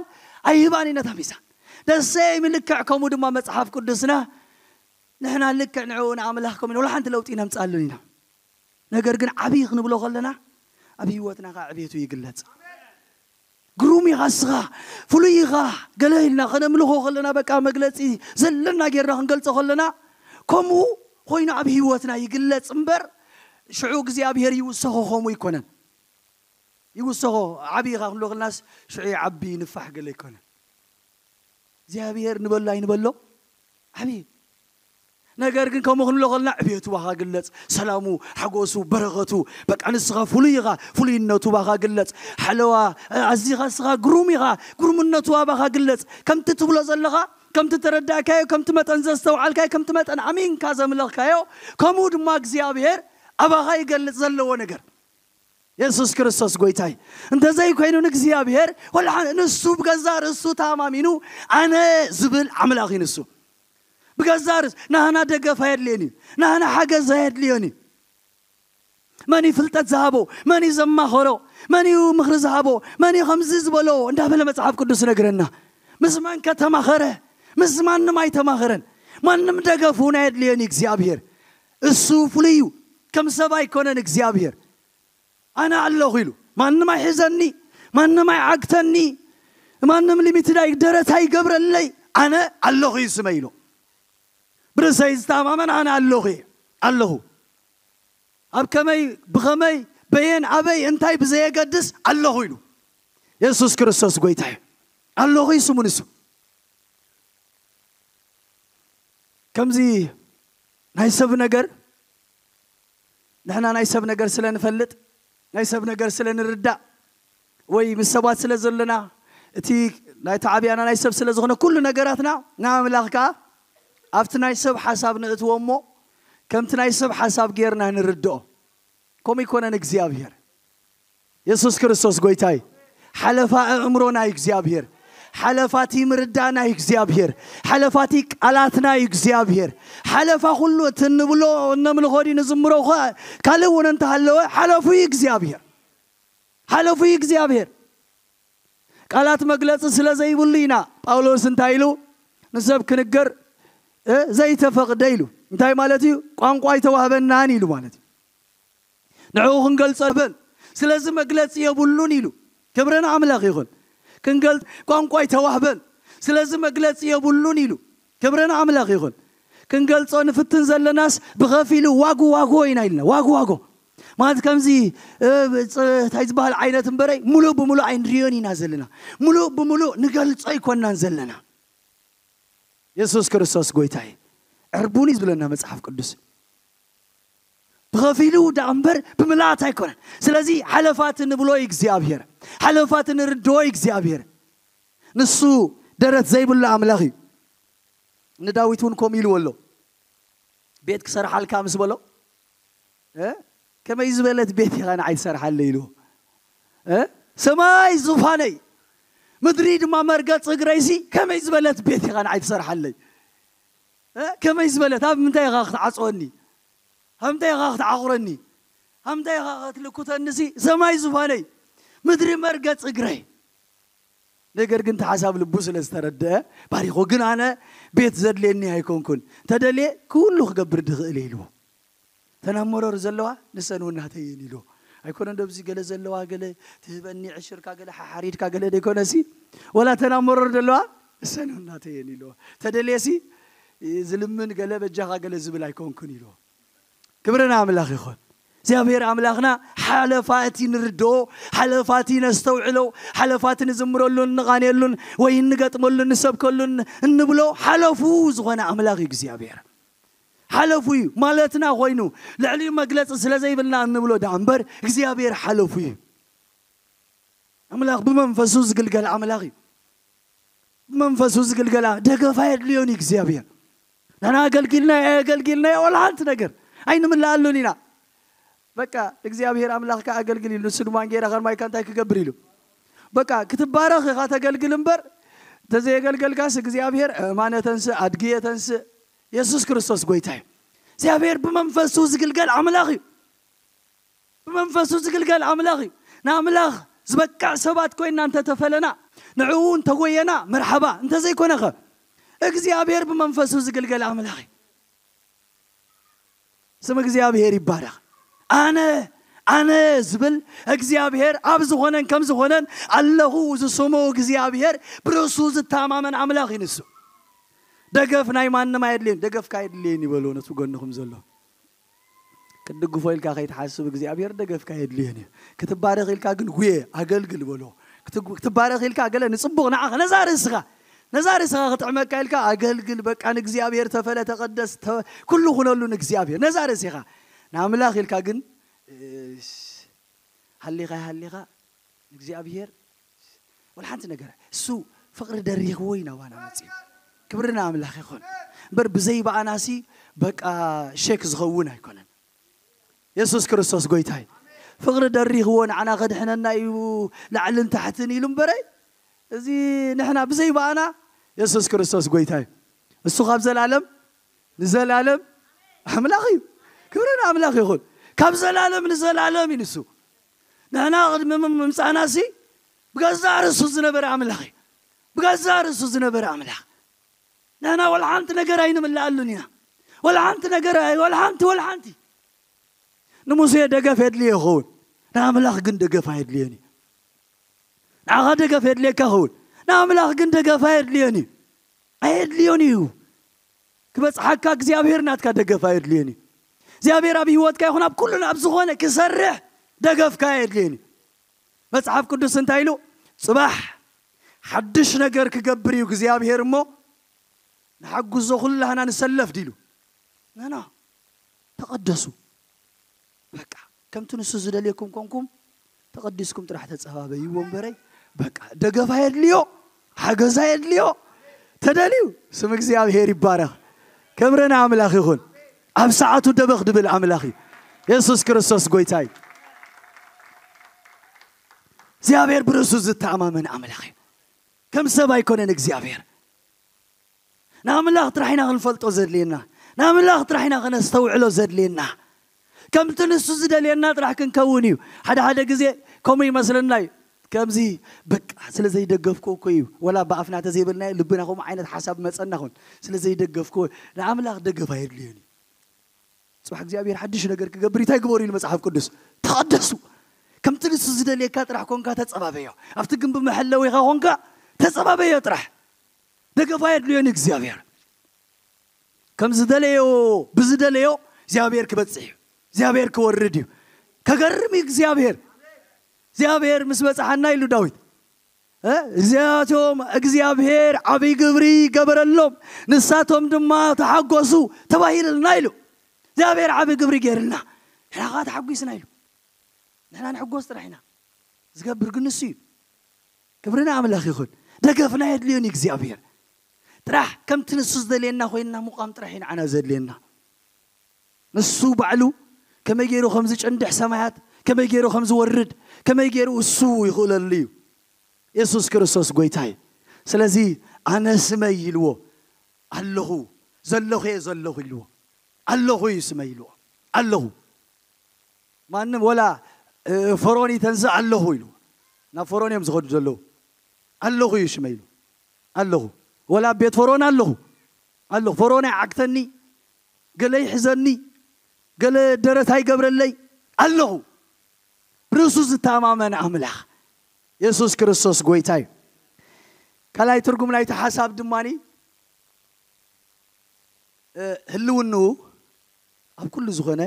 ኣይህባን እዩ ነታ ሚዛን። ደሰ ምልክዕ ከምኡ ድማ መጽሓፍ ቅዱስና ንሕና ልክዕ ንዕኡ ንኣምላኽ ከምኡ ኢና፣ ወላ ሓንቲ ለውጢ ነምጻሉን ኢና። ነገር ግን ዓብዪ ክንብሎ ከለና ኣብ ህይወትና ኸዓ ዕቤቱ ይግለጽ። ግሩም ኢኻ እስኻ፣ ፍሉይ ኢኻ፣ ገለ ኢልና ከነምልኾ ከለና በቃ መግለጺ ዘለና ጌርና ክንገልጾ ከለና ከምኡ ኮይኑ ኣብ ህይወትና ይግለጽ እምበር ሽዑ እግዚኣብሔር ይውሰኾ ከምኡ ኣይኮነን። ይውሰኾ ዓብዪ ኢኻ ክንብሎ ከለናስ ሽዑ ይዓቢ ንፋሕ ገለ ኣይኮነን። እግዚኣብሔር ንበሎ ኣይንበሎ ዓብዪ። ነገር ግን ከምኡ ክንብሎ ከለና ዕቤቱ ባኻ ግለጽ፣ ሰላሙ፣ ሓጎሱ፣ በረኸቱ፣ በቃ ንስኻ ፍሉይ ኢኻ፣ ፍሉይነቱ ባኻ ግለጽ። ሓለዋ ኣዚኻ እስኻ ግሩም ኢኻ፣ ግሩምነቱ ኣባኻ ግለጽ። ከምቲ ትብሎ ዘለኻ፣ ከምቲ ተረዳእካዮ፣ ከምቲ መጠን ዘስተውዓልካዮ፣ ከምቲ መጠን ኣሚንካ ዘምለኽካዮ፣ ከምኡ ድማ እግዚኣብሔር ኣባኻ ይገልጽ ዘለዎ ነገር። የሱስ ክርስቶስ ጎይታይ። እንተዘይኮይኑ ንእግዚኣብሔር ወላ ሓ-፣ ንሱ ብገዛ ርእሱ ተኣማሚኑ ኣነ ዝብል ኣምላኽ እዩ ንሱ። ብገዛ ርእስ ናህና ደገፍ ኣየድልዮን እዩ። ናህና ሓገዝ ኣየድልዮን እዩ። መን እዩ ፍልጠት ዝሃቦ? መን እዩ ዘማኸሮ? መን እዩ ምኽሪ ዝሃቦ? መን እዩ ከምዚ ዝበሎ? እንዳበለ መጽሓፍ ቅዱስ ይነግረና። ምስ መን ከተማኸረ? ምስ ማንም ኣይተማኸረን። ማንም ደገፍ እውን ኣየድልዮን እዩ እግዚኣብሔር። እሱ ፍሉይ እዩ። ከም ሰብ ኣይኮነን እግዚኣብሔር። ኣነ ኣለኹ ኢሉ። ማንም ኣይሕዘኒ፣ ማንም ኣይዓግተኒ፣ ማንም ሊሚትድ ኣይ-፣ ደረት ኣይገብረለይ። ኣነ ኣለኹ እዩ ስመ ኢሉ። ብርእሰይ ዝተኣማመን ኣነ ኣለኹ እየ። ኣለኹ። ኣብ ከመይ፣ ብኸመይ፣ በየን፣ ኣበይ፣ እንታይ ብዘየገድስ ኣለኹ ኢሉ። የሱስ ክርስቶስ ጎይታ እዩ። ኣለኹ እዩ ስሙ ንሱ። ከምዚ ናይ ሰብ ነገር፣ ንሕና ናይ ሰብ ነገር ስለ ንፈልጥ፣ ናይ ሰብ ነገር ስለ ንርዳእ፣ ወይ ምስ ሰባት ስለ ዘለና፣ እቲ ናይ ተዓብያና ናይ ሰብ ስለ ዝኾነ፣ ኩሉ ነገራትና ንኣምላኽ ከኣ ኣብቲ ናይ ሰብ ሓሳብ ንእትዎ እሞ፣ ከምቲ ናይ ሰብ ሓሳብ ጌርና ንርድኦ። ከምኡ ይኮነን እግዚኣብሔር። የሱስ ክርስቶስ ጎይታይ። ሓለፋ ኣእምሮና እዩ እግዚኣብሔር። ሓለፋቲ ምርዳእና እዩ እግዚኣብሔር። ሓለፋቲ ቃላትና እዩ እግዚኣብሔር። ሓለፋ ኩሉ እቲ እንብሎ እነምልኾ ድዩ ንዝምሮ እኳ ካልእ እውን እንተሃለወ ሓለፉ እዩ እግዚኣብሔር። ሓለፉ እዩ እግዚኣብሔር። ቃላት መግለጺ ስለ ዘይብሉ ኢና ጳውሎስ እንታይ ኢሉ ንሰብ ክንገር፣ እ፣ ዘይተፈቕደ ኢሉ። እንታይ ማለት እዩ? ቋንቋ ኣይተዋህበናን ኢሉ ማለት እዩ። ንዕኡ ክንገልጾ የብን። ስለዚ መግለጺ የብሉን ኢሉ። ክብሪ ንኣምላኽ ይኹን። ክንገል-፣ ቋንቋ ኣይተዋህበን። ስለዚ መግለጺ የብሉን ኢሉ። ክብሪ ንኣምላኽ ይኹን። ክንገልጾ ንፍትን ዘለናስ ብኸፊሉ ዋጉ ዋጎ ኢና ኢልና። ዋጉ ዋጎ። ማለት ከምዚ፣ እ፣ ፅ-፣ እንታይ ዝበሃል ዓይነት እምበረይ፣ ሙሉእ ብሙሉእ ኣይንሪዮን ኢና ዘለና። ሙሉእ ብሙሉእ ንገልጾ ኣይኮናን ዘለና። የሱስ ክርስቶስ ጎይታይ። ዕርቡን እዩ ዝብለና መጽሓፍ ቅዱስ። ብኸፊሉ ደኣ እምበር ብምልኣት ኣይኮነን። ስለዚ ሓለፋት ንብሎ እዩ እግዚኣብሔር። ሓለፋት ንርድኦ እዩ እግዚኣብሔር። ንሱ ደረት ዘይብሉ ኣምላኽ እዩ። ንዳዊት እውን ከምኡ ኢልዎ ኣሎ። ቤት ክሰርሓልካ ምስ በሎ፣ እ? ከመይ ዝበለት ቤት ኢኻ ንዓይ ትሰርሓለይ ኢልዎ። እ? ሰማይ ዙፋነይ፣ ምድሪ ድማ መርገጽ እግረይሲ፣ ከመይ ዝበለት ቤት ኢኻ ንዓይ ትሰርሓለይ? እ? ከመይ ዝበለት፣ ኣብ ምንታይ ኢኻ ክትዓጽወኒ? ሃምታይ ኢኻ ክትዓቑረኒ? ሃምታይ ኢኻ ክትልኩተኒ? ሲ ሰማይ ዙፋነይ፣ ምድሪ መርገጽ እግረይ። ነገር ግን እቲ ሓሳብ ልቡ ስለ ዝተረድአ ባሪኾ። ግን ኣነ ቤት ዘድልየኒ ኣይኮንኩን፣ ተደልየ ኩሉ ክገብር ድኽእል እየ ኢልዎ። እተን ኣብ መሮር ዘለዋ ንሰን እውን ናተይ እየን ኢልዎ። ኣይኮነን ዶብዚ ገለ ዘለዋ ገለ ትህበኒ ዕሽርካ ገለ ሓሓሪድካ ገለ ደይኮነሲ፣ ወላ እተን ኣብ መሮር ዘለዋ ንሰን እውን ናተይ እየን ኢልዎ። ተደልየሲ ዝልምን ገለ በጃኻ ገለ ዝብል ኣይኮንኩን ኢልዎ። ክብሪ ንኣምላኽ ይኹን። እግዚኣብሔር ኣምላኽና ሓለፋቲ ንርድኦ፣ ሓለፋቲ ነስተውዕሎ፣ ሓለፋቲ ንዝምረሉን ንቓንየሉን ወይ እንገጥመሉን ንሰብከሉን እንብሎ ሓለፉ ዝኾነ ኣምላኽ እዩ እግዚኣብሔር። ሓለፉ እዩ ማለትና ኮይኑ ልዕሊ መግለጺ ስለ ዘይብልና እንብሎ ደኣ እምበር እግዚኣብሔር ሓለፉ እዩ። ኣምላኽ ብመንፈሱ ዝግልገል ኣምላኽ እዩ። ብመንፈሱ ዝግልገላ ደገፍ ኣየድልዮን እዩ እግዚኣብሔር። ንሕና ኣገልጊልና ኣየገልጊልና ወላ ሓንቲ ነገር ኣይንምልኣሉን ኢና። በቃ እግዚኣብሔር ኣምላኽካ ኣገልግል ኢሉ ንሱ ድማ እንጌራ ከርማይካ እንታይ ክገብር ኢሉ በቃ ክትባረኽ ኢኻ ተገልግል እምበር እንተዘየገልገልካስ እግዚኣብሔር እማነ ተንስእ ኣድግየ ተንስእ የሱስ ክርስቶስ ጎይታ እዩ። እግዚኣብሔር ብመንፈሱ ዝግልገል ኣምላኽ እዩ። ብመንፈሱ ዝግልገል ኣምላኽ እዩ። ንኣምላኽ ዝበቅዕ ሰባት ኮይና እንተተፈለና ንዕኡ እንተጎየና መርሓባ እንተዘይኮነኸ እግዚኣብሔር ብመንፈሱ ዝግልገል ኣምላኽ እዩ። ስም እግዚኣብሔር ይባረኽ። ኣነ ኣነ ዝብል እግዚኣብሔር ኣብ ዝኾነን ከም ዝኾነን ኣለኹ ዝስሙ እግዚኣብሔር ብርእሱ ዝተማመን ኣምላኽ እዩ ንሱ። ደገፍ ናይ ማንም ኣየድልየን ደገፍካ የድልየን ይበሉ ነቲ ጎንኹም ዘሎ ክትድግፎ ኢልካ ከይትሓስብ እግዚኣብሔር ደገፍካ የድልየን እዩ። ክትባረኽ ኢልካ ግን ጉየ ኣገልግል በሎ። ክትባረኽ ኢልካ ገለ ንፅቡቕ ንዓኻ ነዛ ርእስኻ ነዛ ርእስኻ ክጥዕመካ ኢልካ ኣገልግል በቃ ንእግዚኣብሔር ተፈለ ተቐደስ ኩሉ ኩነሉ ንእግዚኣብሔር ነዛ ርእስኻ ንኣምላኽ ኢልካ ግን ሃሊኻ ሃሊኻ ንእግዚኣብሔር ወላ ሓንቲ ነገር እሱ ፍቕሪ ደሪኽዎ እዩ ናባና መፅኡ። ክብሪ ንኣምላኽ ይኹን እምበር ብዘይ በኣናሲ በቃ ሸክ ዝኸውን ኣይኮነን። የሱስ ክርስቶስ ጎይታይ ፍቕሪ ደሪኽዎ ንዓና ከድሕነና እዩ ላዕልን ታሕትን ኢሉ እምበረይ እዚ ንሕና ብዘይ በኣና የሱስ ክርስቶስ ጎይታይ እሱ ካብ ዘላለም ንዘላለም ኣምላኽ እዩ። ክብሪ ንኣምላኽ ይኹን። ካብ ዘላለም ንዘላለም እዩ ንሱ። ንሕና ቅድሚ ምምፃእናሲ ብገዛእ ርእሱ ዝነበረ ኣምላኽ እዩ። ብገዛእ ርእሱ ዝነበረ ኣምላኽ ንሕና ወላ ሓንቲ ነገር ኣይንምልኣሉን ኢና። ወላ ሓንቲ ነገር ወላ ሓንቲ ወላ ሓንቲ ንሙሴ ደገፍ የድልዮ ይኸውን ንኣምላኽ ግን ደገፍ ኣየድልዮን እዩ። ንዓኻ ደገፍ የድልየካ ይኸውን ንኣምላኽ ግን ደገፍ ኣየድልዮን እዩ። ኣየድልዮን እዩ። ክበፅሓካ እግዚኣብሔር ናትካ ደገፍ ኣየድልዮን እዩ። እግዚኣብሔር ኣብ ህይወትካ ይኹን ኣብ ኩሉን ኣብ ዝኾነ ክሰርሕ ደገፍካ ኣየድልዮን እዩ። መፅሓፍ ቅዱስ እንታይ ኢሉ? ፅባሕ ሓድሽ ነገር ክገብር እዩ እግዚኣብሔር እሞ ንሓጉዞ ኩላህና ንሰለፍ ዲሉ ነና ተቐደሱ በቃ ከምቲ ንሱ ዝደልየኩም ኮንኩም ተቐዲስኩም ጥራሕ ተፀባበይዎ እምበረይ በቃ ደገፋ የድልዮ ሓገዛ የድልዮ ተደልዩ ስም እግዚኣብሔር ይባረኽ። ክብሪ ንኣምላኽ ይኹን። ኣብ ሰዓቱ ደበኽ ድብል ኣምላኽ እዩ። የሱስ ክርስቶስ ጎይታ እዩ። እግዚኣብሔር ብርእሱ ዝተኣማመን ኣምላኽ እዩ። ከም ሰብ ኣይኮነን እግዚኣብሔር። ንኣምላኽ ጥራሕ ኢና ክንፈልጦ ዘድልየና። ንኣምላኽ ጥራሕ ኢና ከነስተውዕሎ ዘድልየና። ከምቲ ንሱ ዝደልየና ጥራሕ ክንከውን እዩ። ሓደ ሓደ ግዜ ከምኡ ይመስለና እዩ። ከምዚ በቃ ስለ ዘይደገፍኩ እኮ እዩ። ወላ ብኣፍና ተዘይበልና ልብና ከምኡ ዓይነት ሓሳብ መፀና ኹን ስለ ዘይደገፍኩ ንኣምላኽ ደገፍ ኣየድልዮን እዩ። ፅባሕ እግዚኣብሔር ሓድሽ ነገር ክገብር እንታይ ግበሩ ኢሉ መፅሓፍ ቅዱስ ተቐደሱ። ከምቲ ንሱ ዝደልየካ ጥራሕ ኮንካ ተፀባበዮ። ኣብቲ ግንቢ መሐለዊኻ ኮንካ ተፀባበዮ ጥራሕ። ደገፋ የድልዮን እግዚኣብሔር ከም ዝደለዮ ብዝደለዮ እግዚኣብሔር ክበፅሕ እዩ። እግዚኣብሔር ክወርድ እዩ። ከገርም እዩ እግዚኣብሔር። እግዚኣብሔር ምስ በፅሓና ኢሉ ዳዊት እዚኣቶም እግዚኣብሔር ዓብይ ግብሪ ገበረሎም ንሳቶም ድማ ተሓጎሱ ተባሂልልና ኢሉ። እግዚኣብሔር ዓብይ ግብሪ ገይርልና ንሕና ከዓ ተሓጒስና ኢሉ። ንሕና ንሕጎስ ጥራሕ ኢና። ዝገብር ግን ንሱ እዩ። ክብሪ ንኣምላኽ ይኹን። ደገፍና የድልዮን እዩ እግዚኣብሔር። ጥራሕ ከምቲ ንሱ ዝደልየና ኮይንና ምቋም ጥራሕ እዩ ንዓና ዘድልየና። ንሱ ባዕሉ ከመይ ገይሩ ከም ዝጭንድሕ ሰማያት ከመይ ገይሩ ከም ዝወርድ ከመይ ገይሩ እሱ ይኽእለሉ እዩ። የሱስ ክርስቶስ ጎይታ እዩ። ስለዚ ኣነ ስመይ ኢልዎ ኣለኹ ዘለኹ እየ ዘለኹ ኢልዎ ኣለኹ እዩ ስመይ ኢልዎ። ኣለኹ። ማንም ወላ ፈሮን ይተንስእ ኣለኹ ኢሉ ናብ ፈሮን እዮም ዝኸዱ ዘለዉ። ኣለኹ እዩ ሽመ ኢሉ ኣለኹ። ወላ ኣብ ቤት ፈሮን ኣለኹ ኣለኹ። ፈሮን ኣይዓግተኒ፣ ገለ ይሕዘኒ፣ ገለ ደረት ኣይገብረለይ፣ ኣለኹ። ብርእሱ ዝተማመን ኣምላኽ የሱስ ክርስቶስ ጎይታ እዩ። ካልኣይ ትርጉም ናይቲ ሓሳብ ድማ ህልውንኡ ኣብ ኩሉ ዝኾነ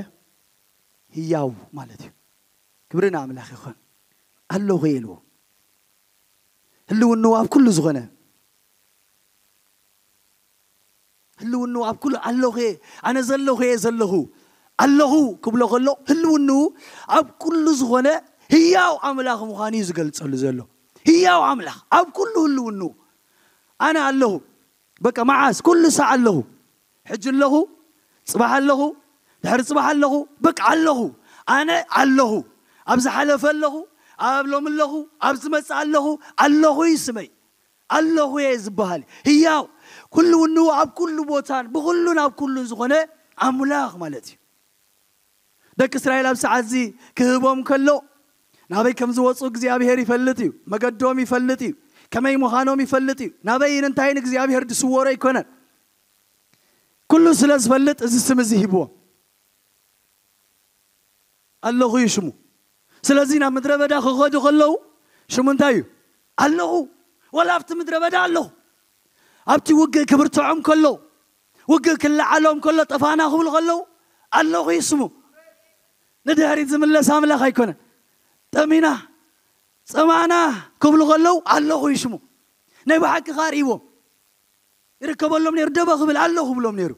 ህያው ማለት እዩ። ክብሪ ንኣምላኽ ይኹን። ኣለኹ እየ ኢልዎ። ህልውንኡ ኣብ ኩሉ ዝኾነ ህልውንኡ ኣብ ኩሉ ኣለኹ እየ፣ ኣነ ዘለኹ እየ ዘለኹ ኣለኹ ክብሎ ከሎ ህልውንኡ ኣብ ኩሉ ዝኾነ ህያው ኣምላኽ ምዃኑ እዩ ዝገልጸሉ ዘሎ። ህያው ኣምላኽ ኣብ ኩሉ ህልውንኡ ኣነ ኣለኹ። በቃ መዓስ ኩሉ ሳዕ ኣለኹ። ሕጂ ኣለኹ፣ ጽባሕ ኣለኹ፣ ድሕሪ ጽባሕ ኣለኹ። በቃ ኣለኹ። ኣነ ኣለኹ። ኣብ ዝሓለፈ ኣለኹ፣ ኣብ ሎሚ ኣለኹ፣ ኣብ ዝመጽእ ኣለኹ። ኣለኹ እዩ ስመይ። ኣለኹ እየ ዝበሃል ህያው፣ ኩሉ ውንኡ ኣብ ኩሉ ቦታን ብኩሉን ኣብ ኩሉን ዝኾነ ኣምላኽ ማለት እዩ። ደቂ እስራኤል ኣብ ሰዓት እዚ ክህቦም ከሎ ናበይ ከም ዝወፁ እግዚኣብሔር ይፈልጥ እዩ። መገዶም ይፈልጥ እዩ። ከመይ ምዃኖም ይፈልጥ እዩ። ናበይን እንታይን እግዚኣብሔር ዝስወሮ ኣይኮነን። ኩሉ ስለ ዝፈልጥ እዚ ስም እዚ ሂብዎም። ኣለኹ እዩ ሽሙ። ስለዚ ናብ ምድረ በዳ ክኸዱ ከለዉ ሽሙ እንታይ እዩ? ኣለኹ። ወላ ኣብቲ ምድረ በዳ ኣለኹ። ኣብቲ ውግእ ክብርትዖም ከለዉ፣ ውግእ ክለዓሎም ከሎ፣ ጠፋና ክብሉ ከለዉ ኣለኹ እዩ ስሙ። ንድሕሪት ዝምለስ ኣምላኽ ኣይኮነን። ጠሚና፣ ጸማና ክብሉ ከለዉ ኣለኹ እዩ ሽሙ። ናይ ብሓቂ ከኣ ርእይዎም ይርከበሎም ነይሩ። ደበ ክብል ኣለኹ ክብሎም ነይሩ።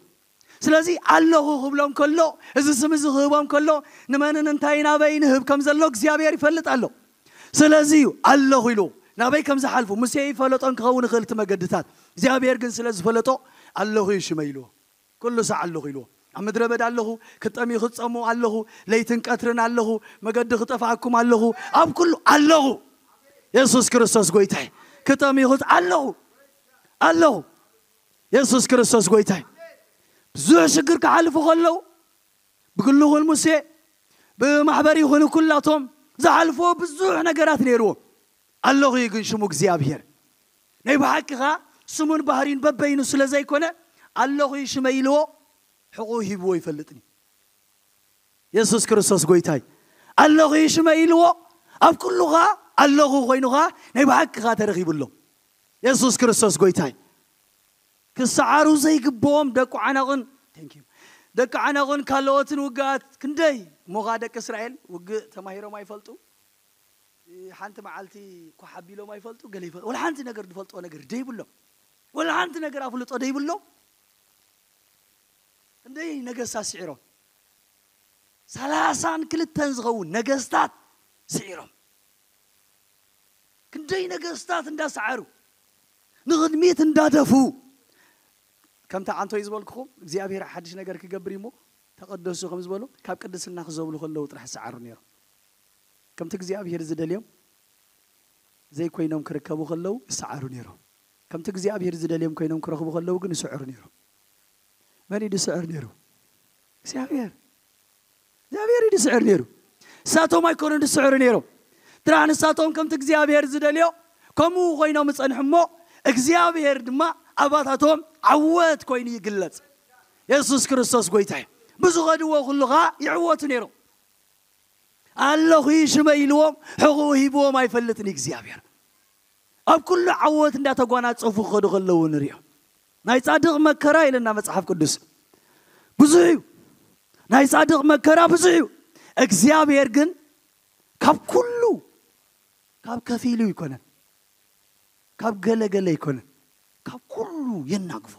ስለዚ ኣለኹ ክብሎም ከሎ፣ እዚ ስም እዚ ክህቦም ከሎ፣ ንመንን እንታይን ኣበይን ህብ ከም ዘሎ እግዚኣብሔር ይፈልጥ ኣሎ። ስለዚ እዩ ኣለኹ ኢሉ ናበይ ከም ዝሓልፉ። ሙሴ ይፈለጦን ክኸውን ይኽእል እቲ መገድታት። እግዚኣብሔር ግን ስለ ዝፈለጦ ኣለኹ እዩ ሽመ ኢልዎ። ኩሉ ሳዕ ኣለኹ ኢልዎ። ኣብ ምድረ በዳ ኣለኹ፣ ክትጠምዩ ክትጸሙ ኣለኹ፣ ለይትን ቀትርን ኣለኹ፣ መገዲ ክጠፍኣኩም ኣለኹ፣ ኣብ ኩሉ ኣለኹ። የሱስ ክርስቶስ ጎይታይ። ክጠምዩ ክት ኣለኹ ኣለኹ። የሱስ ክርስቶስ ጎይታይ። ብዙሕ ሽግር ክሓልፉ ከለዉ ብግሉ ይኹን ሙሴ ብማሕበር ይኹን ኩላቶም ዝሓልፍዎ ብዙሕ ነገራት ነይርዎም። ኣለኹ እዩ ግን ሽሙ እግዚኣብሔር። ናይ ብሓቂ ኸኣ ስሙን ባህሪን በበይኑ ስለ ዘይኮነ ኣለኹ እዩ ሽመ ኢልዎ ሕቑኡ ሂብዎ ይፈልጥን እዩ። የሱስ ክርስቶስ ጎይታይ። ኣለኹ እዩ ሽመ ኢልዎ ኣብ ኩሉ ኸኣ ኣለኹ ኮይኑ ኸኣ ናይ ብሓቂ ኸኣ ተረኺቡሎም። የሱስ ክርስቶስ ጎይታይ። ክሰዓሩ ዘይግብኦም ደቂ ዓናቕን፣ thank you፣ ደቂ ዓናቕን ካልኦትን ውግኣት ክንደይ እሞ ኸኣ ደቂ እስራኤል ውግእ ተማሂሮም ኣይፈልጡ። ሓንቲ መዓልቲ ኳሕ ኣቢሎም ኣይፈልጡ፣ ገለ ይፈልጡ። ወላ ሓንቲ ነገር ዝፈልጥዎ ነገር ደይብሎም። ወላ ሓንቲ ነገር ኣፍልጦ ደይብሎም። ክንደይ ነገስታት ስዒሮም። ሰላሳን ክልተን ዝኸውን ነገስታት ስዒሮም። ክንደይ ነገስታት እንዳሰዓሩ፣ ንቕድሚት እንዳደፉ። ከምቲ ኣንቶይ ዝበልኩኹም እግዚኣብሔር ሓድሽ ነገር ክገብር እዩ እሞ ተቐደሱ ከም ዝበሎ፣ ካብ ቅድስና ክዘብሉ ከለዉ ጥራሕ ይሰዓሩ ነይሮም። ከምቲ እግዚኣብሔር ዝደልዮም ዘይኮይኖም ክርከቡ ከለዉ ይሰዓሩ ነይሮም። ከምቲ እግዚኣብሔር ዝደልዮም ኮይኖም ክረኽቡ ከለዉ ግን ይስዕሩ ነይሮም። መን እዩ ዝስዕር ነይሩ? እግዚኣብሔር። እግዚኣብሔር እዩ ዝስዕር ነይሩ። ንሳቶም ኣይኮኑን ዝስዕሩ ነይሮም። ጥራሕ ንሳቶም ከምቲ እግዚኣብሔር ዝደልዮ ከምኡ ኮይኖም ይጸንሑ እሞ፣ እግዚኣብሔር ድማ ኣባታቶም ዓወት ኮይኑ ይግለጽ። የሱስ ክርስቶስ ጎይታ እዩ። ብዝኸድዎ ኩሉ ኸኣ ይዕወቱ ነይሮም። ኣለኹ እዩ ሽመ ኢልዎም ሕቑኡ ሂብዎም ኣይፈልጥን እዩ እግዚኣብሔር። ኣብ ኩሉ ዓወት እንዳተጓናጸፉ ክኸዱ ከለዉ ንሪኦ። ናይ ጻድቕ መከራ ኢለና መጽሓፍ ቅዱስ ብዙሕ እዩ። ናይ ጻድቕ መከራ ብዙሕ እዩ። እግዚኣብሔር ግን ካብ ኩሉ፣ ካብ ከፊሉ ኣይኮነን፣ ካብ ገለገለ ኣይኮነን፣ ካብ ኩሉ የናግፎ።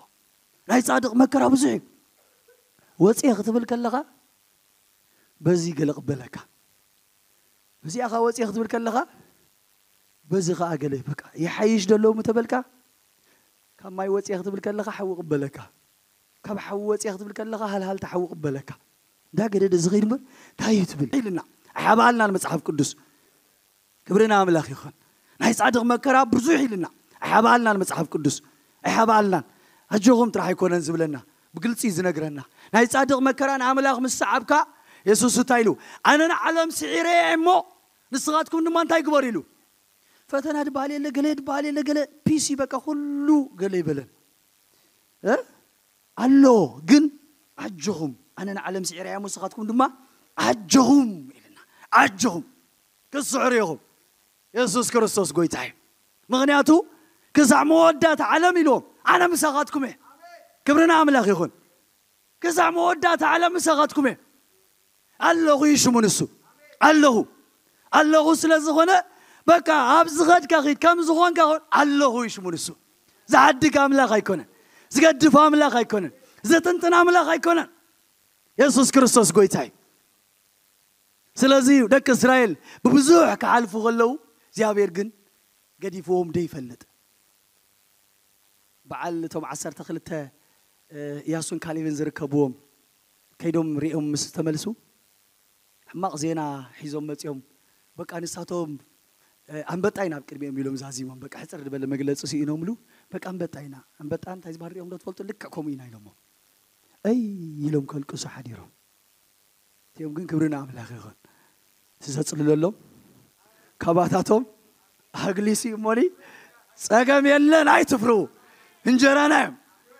ናይ ጻድቕ መከራ ብዙሕ እዩ። ወጽየ ክትብል ከለኻ በዚ ገለ ቅበለካ። በዚኣ ኸዓ ወጽየ ክትብል ከለኻ በዚ ኸዓ ገለ በቃ ይሓይሽ ደለዉ ምተበልካ፣ ካብ ማይ ወጽየ ክትብል ከለኻ ሓዊ ቅበለካ። ካብ ሓዊ ወጽየ ክትብል ከለኻ ሃልሃልታ ሓዊ ቅበለካ። እንዳገደደ ዝኸይድ እምበር እንታይ እዩ ትብል ኢልና ኣይሓብኣልናን መጽሓፍ ቅዱስ። ክብሪ ንኣምላኽ ይኹን። ናይ ጻድቕ መከራ ብዙሕ ኢልና ኣይሓብኣልናን መጽሓፍ ቅዱስ። ኣይሓብኣልናን። ኣጆኹም ጥራሕ ኣይኮነን ዝብለና፣ ብግልጺ እዩ ዝነግረና። ናይ ጻድቕ መከራ ንኣምላኽ ምስ ሰዓብካ የሱስ እንታይ ኢሉ? ኣነ ንዓለም ስዒረ እየ እሞ ንስኻትኩም ድማ እንታይ ግበሩ ኢሉ? ፈተና ድበሃል የለ፣ ገለ ድበሃል የለ፣ ገለ ፒሲ በቃ ኩሉ ገለ ይበለን። እ? ኣሎ ግን ኣጆኹም፣ ኣነ ንዓለም ስዒረ እየ እሞ ንስኻትኩም ድማ ኣጆኹም ኢልና። ኣጆኹም ክትስዕሩ ኢኹም። የሱስ ክርስቶስ ጎይታ እዩ። ምኽንያቱ ክሳዕ መወዳእታ ዓለም ኢልዎም ኣነ ምሳኻትኩም እየ። ክብሪ ንኣምላኽ ይኹን። ክሳዕ መወዳእታ ዓለም ምሳኻትኩም እየ። ኣለኹ እዩ ሽሙ ንሱ። ኣለኹ ኣለኹ ስለ ዝኾነ በቃ ኣብ ዝኸድካ ኺድ፣ ከም ዝኾንካ ኹን። ኣለኹ እዩ ሽሙ ንሱ። ዝሓድግ ኣምላኽ ኣይኮነን። ዝገድፍ ኣምላኽ ኣይኮነን። ዘጥንጥን ኣምላኽ ኣይኮነን። የሱስ ክርስቶስ ጎይታ እዩ። ስለዚ ደቂ እስራኤል ብብዙሕ ክሓልፉ ከለዉ እግዚኣብሔር ግን ገዲፍዎም ደይፈልጥ። በዓል እቶም ዓሰርተ ክልተ እያሱን ካሌብን ዝርከብዎም ከይዶም ሪኦም ምስ ተመልሱ ሕማቕ ዜና ሒዞም መፂኦም። በቃ ንሳቶም ኣንበጣ ኢና ኣብ ቅድሚኦም ኢሎም ዛዚሞም። በቃ ሕፅር ዝበለ መግለፂ ስኢኖምሉ። በቃ ኣንበጣ ኢና፣ ኣንበጣ እንታይ ዝበሃል ሪኦም ዶ ትፈልጡ? ልክዕ ከምኡ ኢና ኢሎሞ። ኣይ ኢሎም ከልቅሱ ሓዲሮም። እቲኦም ግን ክብሪ ንኣምላኽ ይኹን። እቲ ዘጽልለሎም ካባታቶም ኣግሊሲ እሞኒ ጸገም የለን፣ ኣይትፍርዉ። እንጀራና እዮም፣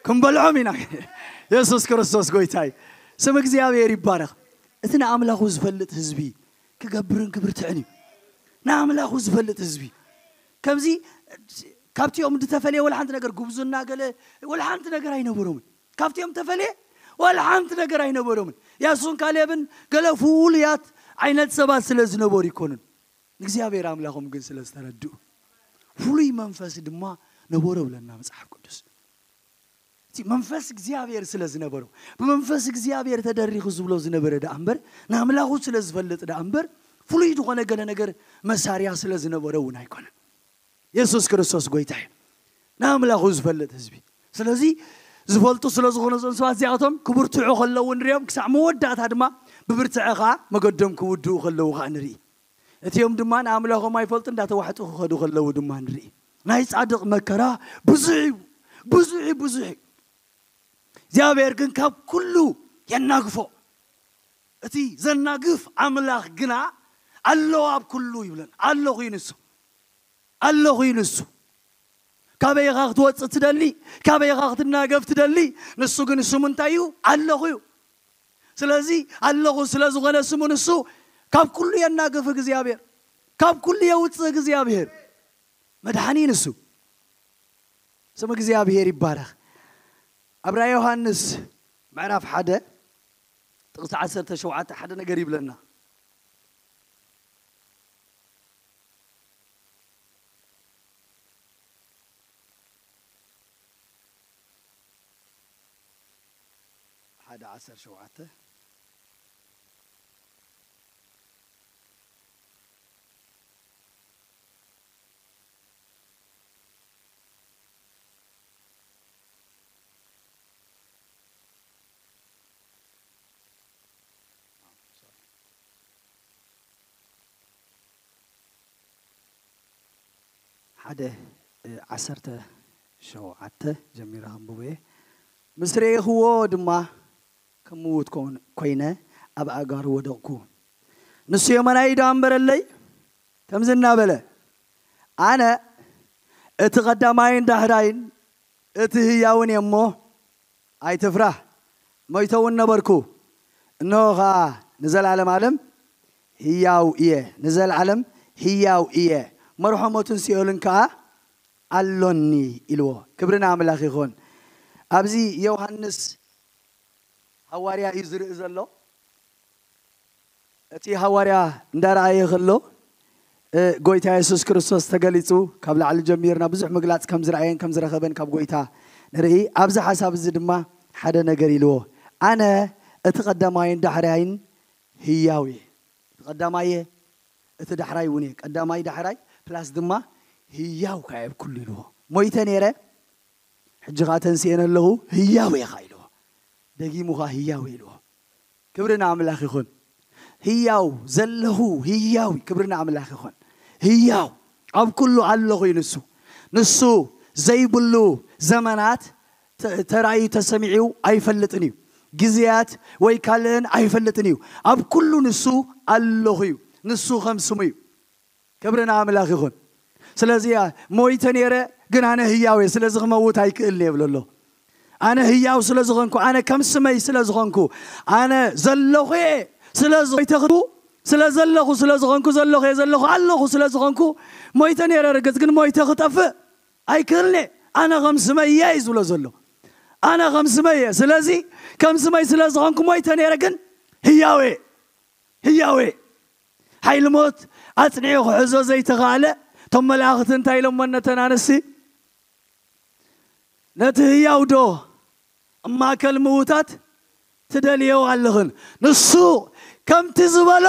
ክንበልዖም ኢና። የሱስ ክርስቶስ ጎይታ እዩ። ስም እግዚኣብሔር ይባረኽ። እቲ ንኣምላኹ ዝፈልጥ ህዝቢ ክገብርን ክብርትዕን እዩ። ንኣምላኹ ዝፈልጥ ህዝቢ ከምዚ ካብቲኦም ዝተፈለየ ወላ ሓንቲ ነገር፣ ጉብዝና ገለ ወላ ሓንቲ ነገር ኣይነበሮምን። ካብቲኦም ተፈለየ ወላ ሓንቲ ነገር ኣይነበሮምን። ያሱን ካሌብን ገለ ፍሉያት ዓይነት ሰባት ስለ ዝነበሩ ይኮኑን፣ እግዚኣብሔር ኣምላኾም ግን ስለ ዝተረድኡ ፍሉይ መንፈስ ድማ ነበሮ ብለና መጽሓፍ ቅዱስ። እቲ መንፈስ እግዚኣብሔር ስለ ዝነበሮ፣ ብመንፈስ እግዚኣብሔር ተደሪኹ ዝብሎ ዝነበረ ደኣ እምበር፣ ንኣምላኹ ስለ ዝፈልጥ ደኣ እምበር፣ ፍሉይ ዝኾነ ገለ ነገር መሳርያ ስለ ዝነበረ እውን ኣይኮነን። የሱስ ክርስቶስ ጎይታ እዩ። ንኣምላኹ ዝፈልጥ ህዝቢ። ስለዚ ዝፈልጡ ስለ ዝኾኑ እዞም ሰባት እዚኣቶም ክብርትዑ ከለዉ ንሪኦም፣ ክሳዕ መወዳእታ ድማ ብብርትዐ ኸዓ መገዶም ክውድኡ ከለዉ ኸዓ ንርኢ። እቲኦም ድማ ንኣምላኾም ኣይፈልጡ እንዳተዋሕጡ ክኸዱ ከለዉ ድማ ንርኢ። ናይ ጻድቕ መከራ ብዙሕ እዩ፣ ብዙሕ እዩ፣ ብዙሕ እዩ። እግዚኣብሔር ግን ካብ ኩሉ የናግፎ። እቲ ዘናግፍ ኣምላኽ ግና ኣሎ ኣብ ኩሉ ይብለና። ኣለኹ እዩ ንሱ። ኣለኹ እዩ ንሱ። ካበይ ኢኻ ክትወፅእ ትደሊ? ካበይ ኢኻ ክትናገፍ ትደሊ? ንሱ ግን ስሙ እንታይ እዩ? ኣለኹ እዩ። ስለዚ ኣለኹ ስለ ዝኾነ ስሙ ንሱ ካብ ኩሉ የናግፍ እግዚኣብሔር፣ ካብ ኩሉ የውፅእ እግዚኣብሔር። መድሓኒ ንሱ። ስም እግዚኣብሔር ይባረኽ። ኣብ ራእይ ዮሃንስ ምዕራፍ ሓደ ጥቕሲ ዓሰርተ ሸውዓተ ሓደ ነገር ይብለና። ሓደ ዓሰርተ ሸውዓተ። ሓደ ዓሰርተ ሸውዓተ ጀሚረ ከንብቦ እየ። ምስ ርኤኽዎ ድማ ከም ምዉት ኮይነ ኣብ ኣእጋሩ ወደቕኩ። ንሱ የማናይ ኢዱ ኣንበረለይ፣ ከምዚ እናበለ፣ ኣነ እቲ ቐዳማይን ዳሕራይን እቲ ህያውን እየ እሞ ኣይትፍራህ። ሞይተ እውን ነበርኩ፣ እንሆ ኸዓ ንዘለዓለም ዓለም ህያው እየ፣ ንዘለዓለም ህያው እየ፣ መርሖ ሞትን ሲኦልን ከኣ ኣሎኒ ኢልዎ። ክብሪ ንኣምላኽ ይኹን። ኣብዚ ዮሃንስ ሃዋርያ እዩ ዝርኢ ዘሎ። እቲ ሃዋርያ እንዳረኣየ ከሎ፣ እ፣ ጎይታ የሱስ ክርስቶስ ተገሊጹ፣ ካብ ላዕሊ ጀሚርና ብዙሕ ምግላጽ ከም ዝረኣየን ከም ዝረኸበን ካብ ጎይታ ንርኢ። ኣብዚ ሓሳብ እዚ ድማ ሓደ ነገር ኢልዎ፣ ኣነ እቲ ቀዳማይን ዳሕራይን ህያው እየ። እቲ ቀዳማይ እየ፣ እቲ ዳሕራይ እውን እየ። ቀዳማይ ዳሕራይ ፕላስ ድማ ህያው ከኣ እየ ኣብ ኩሉ ኢልዎ። ሞይተ ነይረ፣ ሕጂ ኸኣ ተንስኤ ኣለኹ፣ ህያው እየ ኸኣ ኢልዎ። ደጊሙ ኸኣ ህያው እየ ኢልዎ። ክብሪ ንኣምላኽ ይኹን። ህያው ዘለኹ ህያው እዩ። ክብሪ ንኣምላኽ ይኹን። ህያው ኣብ ኩሉ ኣለኹ እዩ ንሱ። ንሱ ዘይብሉ ዘመናት ተ-፣ ተራእዩ ተሰሚዑ ኣይፈልጥን እዩ። ግዜያት ወይ ካልእን ኣይፈልጥን እዩ። ኣብ ኩሉ ንሱ ኣለኹ እዩ። ንሱ ከም ስሙ እዩ። ክብሪ ንኣምላኽ ይኹን። ስለዚ እያ ሞይተ ነይረ፣ ግን ኣነ ህያው እየ፣ ስለዚ ክመውት ኣይክእልን እየ ይብሎ ኣሎ። ኣነ ህያው ስለ ዝኾንኩ፣ ኣነ ከም ስመይ ስለ ዝኾንኩ፣ ኣነ ዘለኹ እየ። ስለ ዝ- ሞይተ ክቱ-፣ ስለ ዘለኹ ስለ ዝኾንኩ፣ ዘለኹ እየ፣ ዘለኹ ኣለኹ ስለ ዝኾንኩ፣ ሞይተ ነይረ ርግጽ፣ ግን ሞይተ ክጠፍእ ኣይክእልን እየ። ኣነ ከም ስመይ እየ እዩ ዝብሎ ዘሎ። ኣነ ከም ስመይ እየ። ስለዚ ከም ስመይ ስለ ዝኾንኩ ሞይተ ነይረ፣ ግን ህያው እየ። ህያው እየ። ሓይሊ ሞት ኣጽኒዑ ክሕዞ ዘይተኻእለ፣ እቶም መላእኽቲ እንታይ ኢሎሞ ነተን ኣንስቲ? ነቲ ህያው ዶ እማከል ምዉታት ትደልየው ኣለኽን? ንሱ ከምቲ ዝበሎ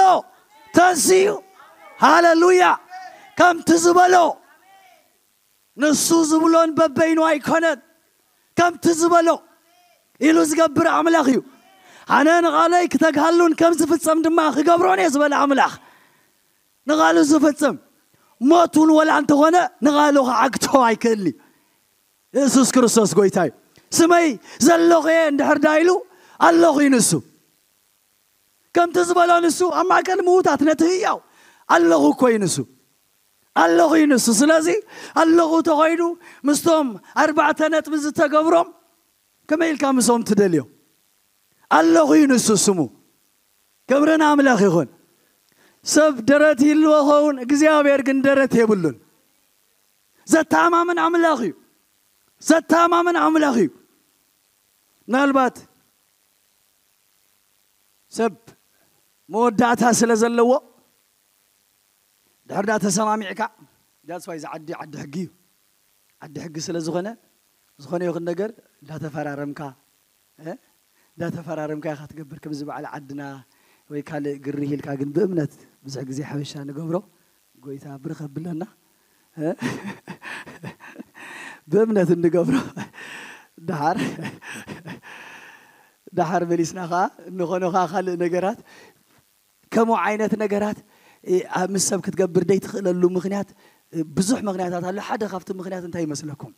ተንስኡ። ሃሌሉያ! ከምቲ ዝበሎ፣ ንሱ ዝብሎን በበይኑ ኣይኮነን። ከምቲ ዝበሎ ኢሉ ዝገብር ኣምላኽ እዩ። ኣነ ንቓለይ ክተግሃሉን ከም ዝፍጸም ድማ ክገብሮን እየ ዝበለ ኣምላኽ፣ ንቓሉ ዝፍጽም፣ ሞት እውን ወላ እንተኾነ ንቓሉ ክዓግቶ ኣይክእልን እዩ። የሱስ ክርስቶስ ጎይታ እዩ። ስመይ ዘለኹ እየ እንድሕር ዳ ኢሉ፣ ኣለኹ እዩ ንሱ። ከምቲ ዝበሎ ንሱ፣ ኣብ ማእከል ምዉታት ነቲ ህያው ኣለኹ እኮ እዩ ንሱ። ኣለኹ እዩ ንሱ። ስለዚ ኣለኹ ተኾይኑ፣ ምስቶም ኣርባዕተ ነጥቢ ዝተገብሮም ከመይ ኢልካ ምስኦም ትደልዮ? ኣለኹ እዩ ንሱ ስሙ። ክብሪ ንኣምላኽ ይኹን። ሰብ ደረት ይህልዎ ኸውን፣ እግዚኣብሔር ግን ደረት የብሉን። ዘተኣማምን ኣምላኽ እዩ። ዘተኣማምን ኣምላኽ እዩ። ምናልባት ሰብ መወዳእታ ስለ ዘለዎ፣ ድሕር ዳ ተሰማሚዕካ፣ that's why እዚ ዓዲ ዓዲ ሕጊ እዩ። ዓዲ ሕጊ ስለ ዝኾነ፣ ዝኾነ ይኹን ነገር እንዳተፈራረምካ፣ እ? እንዳተፈራረምካ ኢኻ ትገብር። ከምዚ በዓል ዓድና ወይ ካልእ ግርህ ኢልካ፣ ግን ብእምነት ብዙሕ ግዜ ሓበሻ ንገብሮ፣ ጎይታ ብርኽ ኣብለና፣ እ? ብእምነት እንገብሮ። ደሓር፣ ደሓር መሊስና ኸዓ እንኾኖ ኸዓ ካልእ ነገራት፣ ከምኡ ዓይነት ነገራት፣ እ፣ ኣብ ምስ ሰብ ክትገብር ደይትኽእለሉ ምኽንያት፣ እ፣ ብዙሕ ምኽንያታት ኣሎ። ሓደ ካብቲ ምኽንያት እንታይ ይመስለኩም?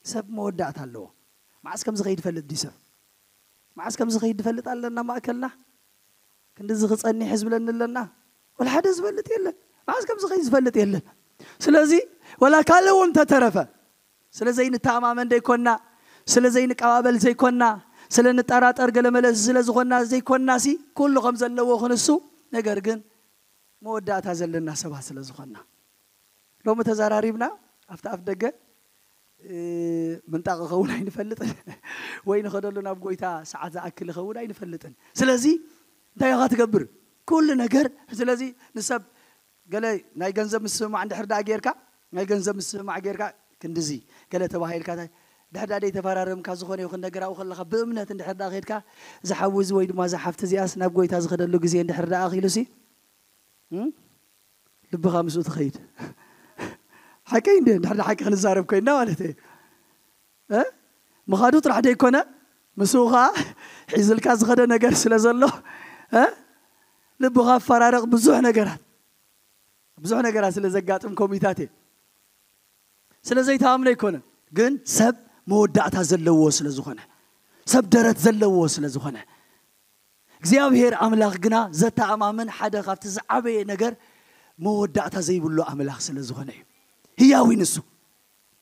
ሰብ መወዳእታ ኣለዎ። መዓስ ከም ዝኸይድ ይፈልጥ ድዩ ሰብ? መዓስ ከም ዝኸይድ ይፈልጥ ኣለና ማእከልና? ክንድዚ ክጸኒሕ ዝብለኒ ኣለና? ወላ ሓደ ዝፈልጥ የለን። መዓስ ከም ዝኸይድ ዝፈልጥ የለን። ስለዚ ወላ ካልእ እውን ተተረፈ፣ ስለ ዘይንተኣማመን ዘይኮና፣ ስለ ዘይንቀባበል ዘይኮና፣ ስለ ንጠራጠር ገለ መለ ስለ ዝኾና ዘይኮናሲ፣ ኩሉ ከም ዘለዎ ክንሱ፣ ነገር ግን መወዳእታ ዘለና ሰባት ስለ ዝኾና። ሎሚ ተዘራሪብና፣ ኣብቲ ኣፍ ደገ፣ እ፣ ምንጣቕ ይኸውን ኣይንፈልጥን፣ ወይ ንኸደሉ ናብ ጎይታ ሰዓት ዝኣክል ይኸውን ኣይንፈልጥን። ስለዚ እንታይ ኢኻ ትገብር? ኩሉ ነገር፣ ስለዚ ንሰብ ገለ ናይ ገንዘብ ምስምማዕ እንድሕር ደኣ ጌርካ፣ ናይ ገንዘብ ምስምማዕ ጌርካ፣ ክንድዚ ገለ ተባሂልካ፣ ድሕር ደኣ ደይተፈራረምካ፣ ዝኾነ ይኹን ነገር ኣብኡ ከለኻ ብእምነት እንድሕር ደኣ ኸድካ፣ እዚ ሓዊ እዚ ወይ ድማ እዛ ሓፍቲ እዚኣስ ናብ ጎይታ ዝኸደሉ ግዜ እንድሕር ደኣ ኣኺሉሲ፣ እም? ልብኻ ምስኡ ትኸይድ። ሓቀይ እንዴ? እንድሕር ደኣ ሓቂ ክንዛረብ ኮይንና ማለት እየ። እ? ምኻዱ ጥራሕ ደይኮነ፣ ምስኡ ኸዓ ሒዝልካ ዝኸደ ነገር ስለ ዘሎ፣ እ? ልብኻ ኣፈራርቕ ብዙሕ ነገራት፣ ብዙሕ ነገራት ስለ ዘጋጥም ኮሚታት እየ። ስለ ዘይተኣምኖ ኣይኮነን፣ ግን ሰብ መወዳእታ ዘለዎ ስለ ዝኾነ፣ ሰብ ደረት ዘለዎ ስለ ዝኾነ፣ እግዚኣብሔር ኣምላኽ ግና ዘተኣማምን ሓደ ካብቲ ዝዓበየ ነገር መወዳእታ ዘይብሉ ኣምላኽ ስለ ዝኾነ እዩ። ህያው እዩ ንሱ።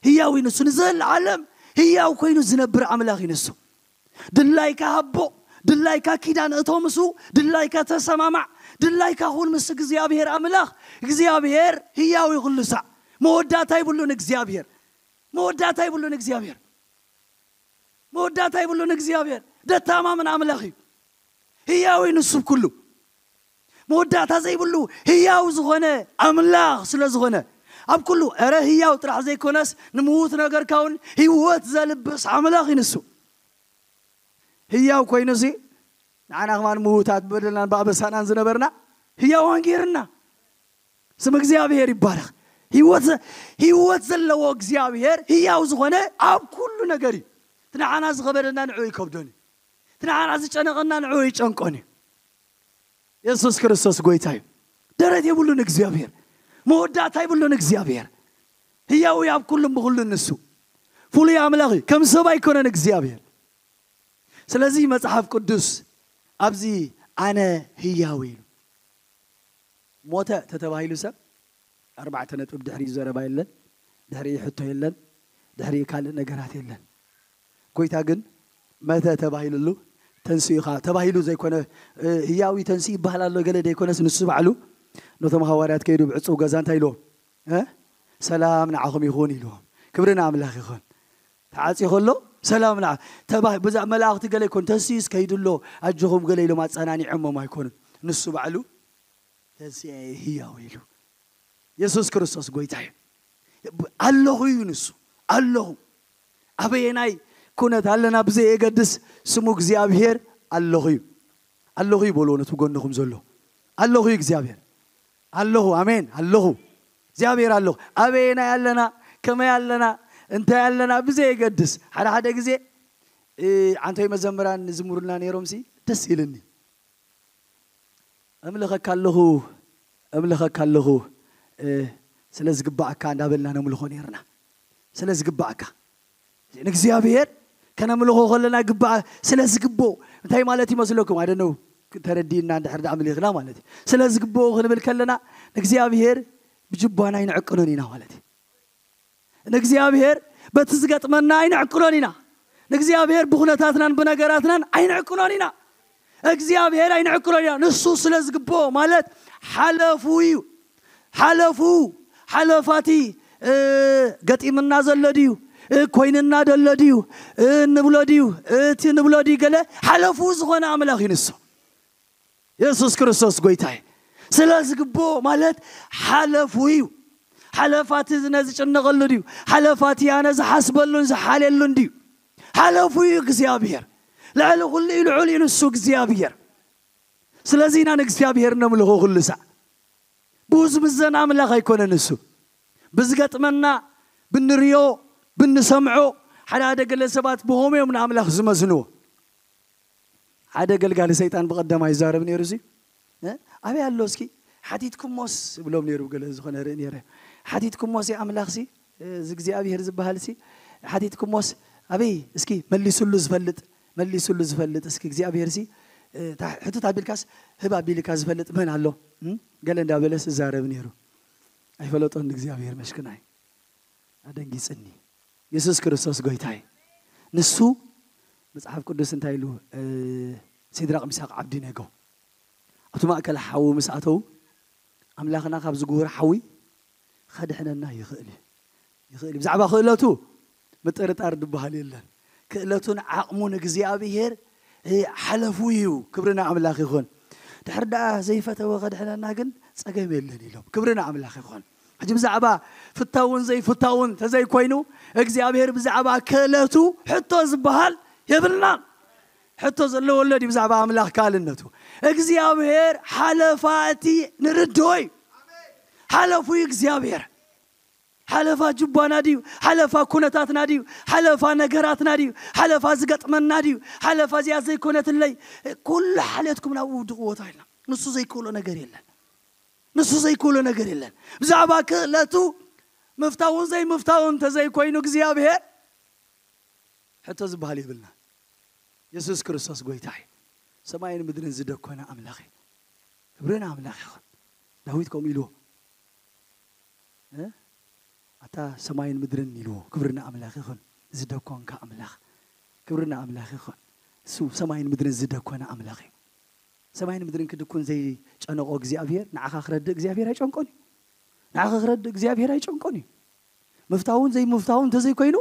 ህያው እዩ ንሱ። ንዘለዓለም ህያው ኮይኑ ዝነብር ኣምላኽ እዩ ንሱ። ድላይካ ሃቦ፣ ድላይካ ኪዳን እቶ ምስኡ፣ ድላይካ ተሰማማዕ፣ ድላይካ ኩን ምስ እግዚኣብሔር ኣምላኽ። እግዚኣብሔር ህያው እዩ ኩሉ ሳዕ። መወዳእታ ይብሉን እግዚኣብሔር። መወዳእታ ይብሉን እግዚኣብሔር። መወዳእታ ይብሉን እግዚኣብሔር። ደተኣማምን ኣምላኽ እዩ። ህያው እዩ ንሱ ኩሉ። መወዳእታ ዘይብሉ ህያው ዝኾነ ኣምላኽ ስለ ዝኾነ፣ ኣብ ኩሉ፣ ኧረ ህያው ጥራሕ ዘይኮነስ ንምዉት ነገርካ እውን ህይወት ዘልብስ ኣምላኽ እዩ ንሱ። ህያው ኮይኑሲ ንዓና ከማን ምዉታት ብበደልናን ብኣበሳናን ዝነበርና ህያዋን ገይርና። ስም እግዚኣብሔር ይባረኽ። ህይወት ዘ-፣ ህይወት ዘለዎ እግዚኣብሔር ህያው ዝኾነ ኣብ ኩሉ ነገር እዩ። እቲ ንዓና ዝኸበደና ንዕኡ ይከብዶን እዩ። እቲ ንዓና ዝጨነቐና ንዕኡ ይጨንቆን እዩ። የሱስ ክርስቶስ ጎይታ እዩ። ደረት የብሉን እግዚኣብሔር። መወዳእታ የብሉን እግዚኣብሔር። ህያው እዩ ኣብ ኩሉን ብኹሉን ንሱ። ፍሉይ ኣምላኽ እዩ። ከም ሰብ ኣይኮነን እግዚኣብሔር። ስለዚ መጽሓፍ ቅዱስ ኣብዚ ኣነ ህያው ኢሉ ሞተ ተተባሂሉ ሰብ ኣርባዕተ ነጥብ ድሕሪ ዘረባ የለን፣ ድሕሪ ሕቶ የለን፣ ድሕሪ ካልእ ነገራት የለን። ጎይታ ግን መተ ተባሂሉሉ ተንስኡ ኢኻ ተባሂሉ ዘይኮነ ህያዊ ተንስኡ ይበሃል ኣሎ ገለ ዘይኮነስ ንሱ ባዕሉ ነቶም ሃዋርያት ከይዱ ብዕፁብ ገዛ እንታይ ኢልዎም? ሰላም ንዓኹም ይኹን ኢልዎም። ክብሪ ንኣምላኽ ይኹን። ተዓፅዩ ከሎ ሰላም ንዓ ተባ ብዛ መላእኽቲ ገለ ይኮን ተንስኡስ ከይዱ ኣሎ ኣጆኹም ገለ ኢሎም ኣፀናኒዖሞም ኣይኮኑን። ንሱ ባዕሉ ተንስኤ ህያው ኢሉ የሱስ ክርስቶስ ጎይታ እዩ። ኣለኹ እዩ ንሱ። ኣለኹ ኣበየናይ ኩነት ኣለና ብዘየገድስ ስሙ እግዚኣብሔር ኣለኹ እዩ። ኣለኹ እዩ በልዎ ነቲ ጎንኹም ዘሎ። ኣለኹ እዩ እግዚኣብሔር። ኣለኹ ኣሜን ኣለኹ እግዚኣብሔር ኣለኹ። ኣበየናይ ኣለና ከመይ ኣለና እንታይ ኣለና ብዘየገድስ ሓደ ሓደ ግዜ ዓንቶይ መዘምራን ዝምሩልና ነይሮም ሲ ደስ ኢልኒ። እምልኸካ ኣለኹ እምልኸካ ኣለኹ ስለ ዝግባኣካ እንዳበልና ነምልኾ ነይርና። ስለ ዝግባኣካ ንእግዚኣብሔር ከነምልኾ ከለና ግባኣ ስለ ዝግብኦ እንታይ ማለት ይመስለኩም? ኣደነው ተረዲእና እንድሕር ዳኣ ምልኽና ማለት እዩ። ስለ ዝግብኦ ክንብል ከለና ንእግዚኣብሔር ብጅባና ኣይንዕቅኖን ኢና ማለት እዩ። ንእግዚኣብሔር በቲ ዝገጥመና ኣይንዕቅኖን ኢና። ንእግዚኣብሔር ብኩነታትናን ብነገራትናን ኣይንዕቅኖን ኢና። እግዚኣብሔር ኣይንዕቅኖን ኢና። ንሱ ስለ ዝግብኦ ማለት ሓለፉ እዩ። ሓለፉ ሓለፋቲ ገጢምና ዘሎ ድዩ ኮይንና ደሎ ድዩ ንብሎ ድዩ እቲ ንብሎ ድዩ ገለ ሓለፉ ዝኾነ ኣምላኽ እዩ ንሱ። የሱስ ክርስቶስ ጎይታይ ስለ ዝግብኦ ማለት ሓለፉ እዩ። ሓለፋቲ ነዝጭነቐሉ ድዩ ሓለፋቲ ኣነ ዝሓስበሉን ዝሓልየሉን ድዩ ሓለፉ እዩ እግዚኣብሔር። ልዕሊ ኩሉ እዩ ልዑል እዩ ንሱ እግዚኣብሔር። ስለዚ ኢና ንእግዚኣብሔር ነምልኾ ኩሉ ሳዕ። ብኡ ዝምዘን ኣምላኽ ኣይኮነን እሱ። ብዝገጥመና ብንሪኦ ብንሰምዖ ሓደ ሓደ ገለ ሰባት ብሆም እዮም ንኣምላኽ ዝመዝንዎ። ሓደ ገልጋሊ ሰይጣን ብቐደማ ይዛረብ ነይሩ እዚ ኣበይ ኣሎ እስኪ ሓቲትኩሞስ ብሎም ነይሩ። ገለ ዝኾነ ርኢ ነይረ ሓቲትኩሞስ ኣምላኽሲ እግዚኣብሔር ዝበሃልሲ ሓቲትኩሞስ ኣበይ እስኪ መሊሱሉ ዝፈልጥ መሊሱሉ ዝፈልጥ እስኪ እግዚኣብሔርሲ ሕቱት ኣቢልካስ ህብ ኣቢልካ ዝፈልጥ መን ኣሎ ገለ እንዳበለስ እዛረብ ነይሩ። ኣይፈለጦን እግዚኣብሔር መሽክናይ ኣደንጊፅኒ። የሱስ ክርስቶስ ጎይታይ ንሱ መፅሓፍ ቅዱስ እንታይ ኢሉ ሲድራቅ ሚሳቅ ዓብዲ ኔጎ ኣብቲ ማእከል ሓዊ ምስ ኣተዉ ኣምላኽና ካብ ዝጉህር ሓዊ ከድሕነና ይኽእል እዩ። ይኽእል እዩ። ብዛዕባ ክእለቱ ምጥርጣር ዝበሃል የለን። ክእለቱን ዓቕሙን እግዚኣብሔር ሓለፉ እዩ። ክብሪ ንኣምላኽ ይኹን። ድሕር ደኣ ዘይፈተወ ከድሕነና ግን ጸገም የለን ኢሎም። ክብሪ ንኣምላኽ ይኹን። ሕጂ ብዛዕባ ፍታውን ዘይፍታውን ተዘይኮይኑ እግዚኣብሔር ብዛዕባ ክእለቱ ሕቶ ዝበሃል የብልናን። ሕቶ ዘለዎ ኣሎ ድዩ ብዛዕባ ኣምላኽ ካልእነቱ? እግዚኣብሔር ሓለፋ እቲ ንርድኦ እዩ። ሓለፉ እዩ እግዚኣብሔር። ሓለፋ ጅባና ድዩ? ሓለፋ ኩነታትና ድዩ? ሓለፋ ነገራትና ድዩ? ሓለፋ ዝገጥመና ድዩ? ሓለፋ እዚኣ ዘይኮነትለይ ኩሉ ሓልየትኩም ናብኡ ውድቕዎ ተባሂልና። ንሱ ዘይክእሎ ነገር የለን። ንሱ ዘይክእሎ ነገር የለን። ብዛዕባ ክእለቱ ምፍታውን ዘይምፍታውን እንተዘይኮይኑ እግዚኣብሔር ሕቶ ዝበሃል የብልና። የሱስ ክርስቶስ ጎይታ እዩ። ሰማይን ምድርን ዝደኮነ ኣምላኽ እዩ። ክብሪ ንኣምላኽ ይኹን። ዳዊት ከምኡ ኢልዎ ኣታ ሰማይን ምድርን ኢልዎ። ክብሪ ንኣምላኽ ይኹን። ዝደኮንካ ኣምላኽ ክብሪ ንኣምላኽ ይኹን። እሱ ሰማይን ምድርን ዝደኮነ ኣምላኽ እዩ። ሰማይን ምድርን ክድኩን ዘይጨነቆ እግዚኣብሔር ንዓኻ ክረድእ እግዚኣብሔር ኣይጨንቆን እዩ። ንዓኻ ክረድእ እግዚኣብሔር ኣይጨንቆን እዩ። ምፍታውን ዘይምፍታውን እንተዘይኮይኑ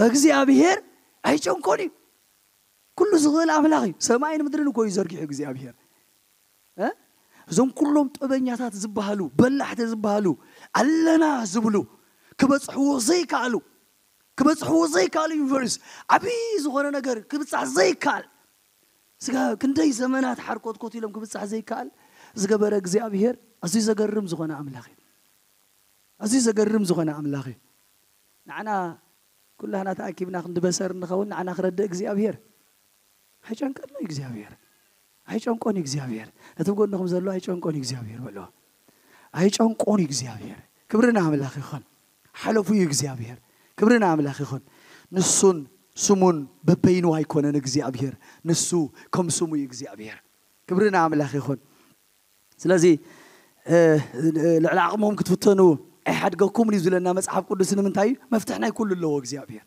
እግዚኣብሔር ኣይጨንቆን እዩ። ኩሉ ዝኽእል ኣምላኽ እዩ። ሰማይን ምድርን እኮ እዩ ዘርጊሑ እግዚኣብሔር። እዞም ኩሎም ጥበኛታት ዝበሃሉ በላሕቲ ዝበሃሉ ኣለና ዝብሉ ክበፅሕዎ ዘይከኣሉ ክበፅሕዎ ዘይከኣሉ ዩኒቨርስ ዓብዪ ዝኾነ ነገር ክብፃሕ ዘይከኣል ስጋ ክንደይ ዘመናት ሓርኮትኮት ኢሎም ክብፃሕ ዘይከኣል ዝገበረ እግዚኣብሔር ኣዝዩ ዘገርም ዝኾነ ኣምላኽ እዩ። ኣዝዩ ዘገርም ዝኾነ ኣምላኽ እዩ። ንዓና ኩላህና ተኣኪብና ክንድበሰር እንኸውን ንዓና ክረድእ እግዚኣብሔር ኣይጨንቀን እዩ እግዚኣብሔር። ኣይጨንቆን እዩ እግዚኣብሔር። ነቲ ጎንኹም ዘሎ ኣይጨንቆን እዩ እግዚኣብሔር በሎ። ኣይጨንቆን እዩ እግዚኣብሔር። ክብሪ ንኣምላኽ ይኹን። ሓለፉ እዩ እግዚኣብሔር። ክብሪ ንኣምላኽ ይኹን። ንሱን ስሙን በበይኑ ኣይኮነን እግዚኣብሔር። ንሱ ከም ስሙ እዩ እግዚኣብሔር። ክብሪ ንኣምላኽ ይኹን። ስለዚ፣ እ፣ እ፣ ልዕሊ ዓቕሞም ክትፍተኑ ኣይሓድገኩምን እዩ ዝብለና መጽሓፍ ቅዱስ። ንምንታይ እዩ? መፍትሕ ናይ ኩሉ ኣለዎ እግዚኣብሔር።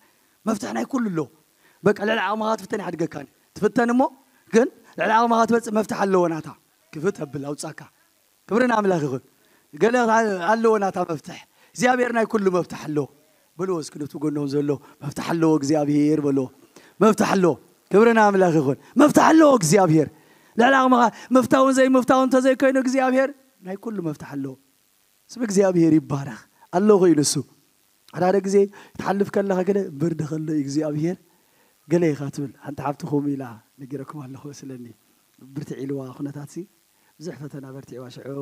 መፍትሕ ናይ ኩሉ ኣለዎ። በቃ ልዕሊ ዓቕምኻ ትፍተን ኣይሓድገካን። ትፍተን እሞ ግን ልዕሊ ዓቕምኻ ትበጽእ መፍትሕ ኣለዎ ናታ። ክፍት ኣብል ኣውጻካ። ክብሪ ንኣምላኽ ይኹን። ገለ ኣለዎ ናታ መፍትሕ። እግዚኣብሔር ናይ ኩሉ መፍትሕ ኣለዎ። በልዎ እስኪ ነቲ ጎኖም ዘሎ፣ "መፍትሕ ኣለዎ እግዚኣብሔር" በልዎ። መፍትሕ ኣለዎ። ክብሪ ንኣምላኽ ይኹን። መፍትሕ ኣለዎ እግዚኣብሔር። ልዕሊ ዓቕምኻ ምፍታውን ዘይምፍታውን እንተዘይኮይኑ እግዚኣብሔር ናይ ኩሉ መፍትሕ ኣለዎ። ስም እግዚኣብሔር ይባረኽ። ኣለኹ እዩ ንሱ። ሓደ ሓደ ግዜ ትሓልፍ ከለኻ ገለ ብርድ ከሎ እዩ እግዚኣብሔር ገለ ኢኻ ትብል። ሓንቲ ሓብቲ ከምኡ ኢላ ነጊረኩም ኣለኹ መስለኒ። ብርትዕ ኢልዋ ኩነታትሲ፣ ብዙሕ ፈተና በርቲዕዋ ሽዑ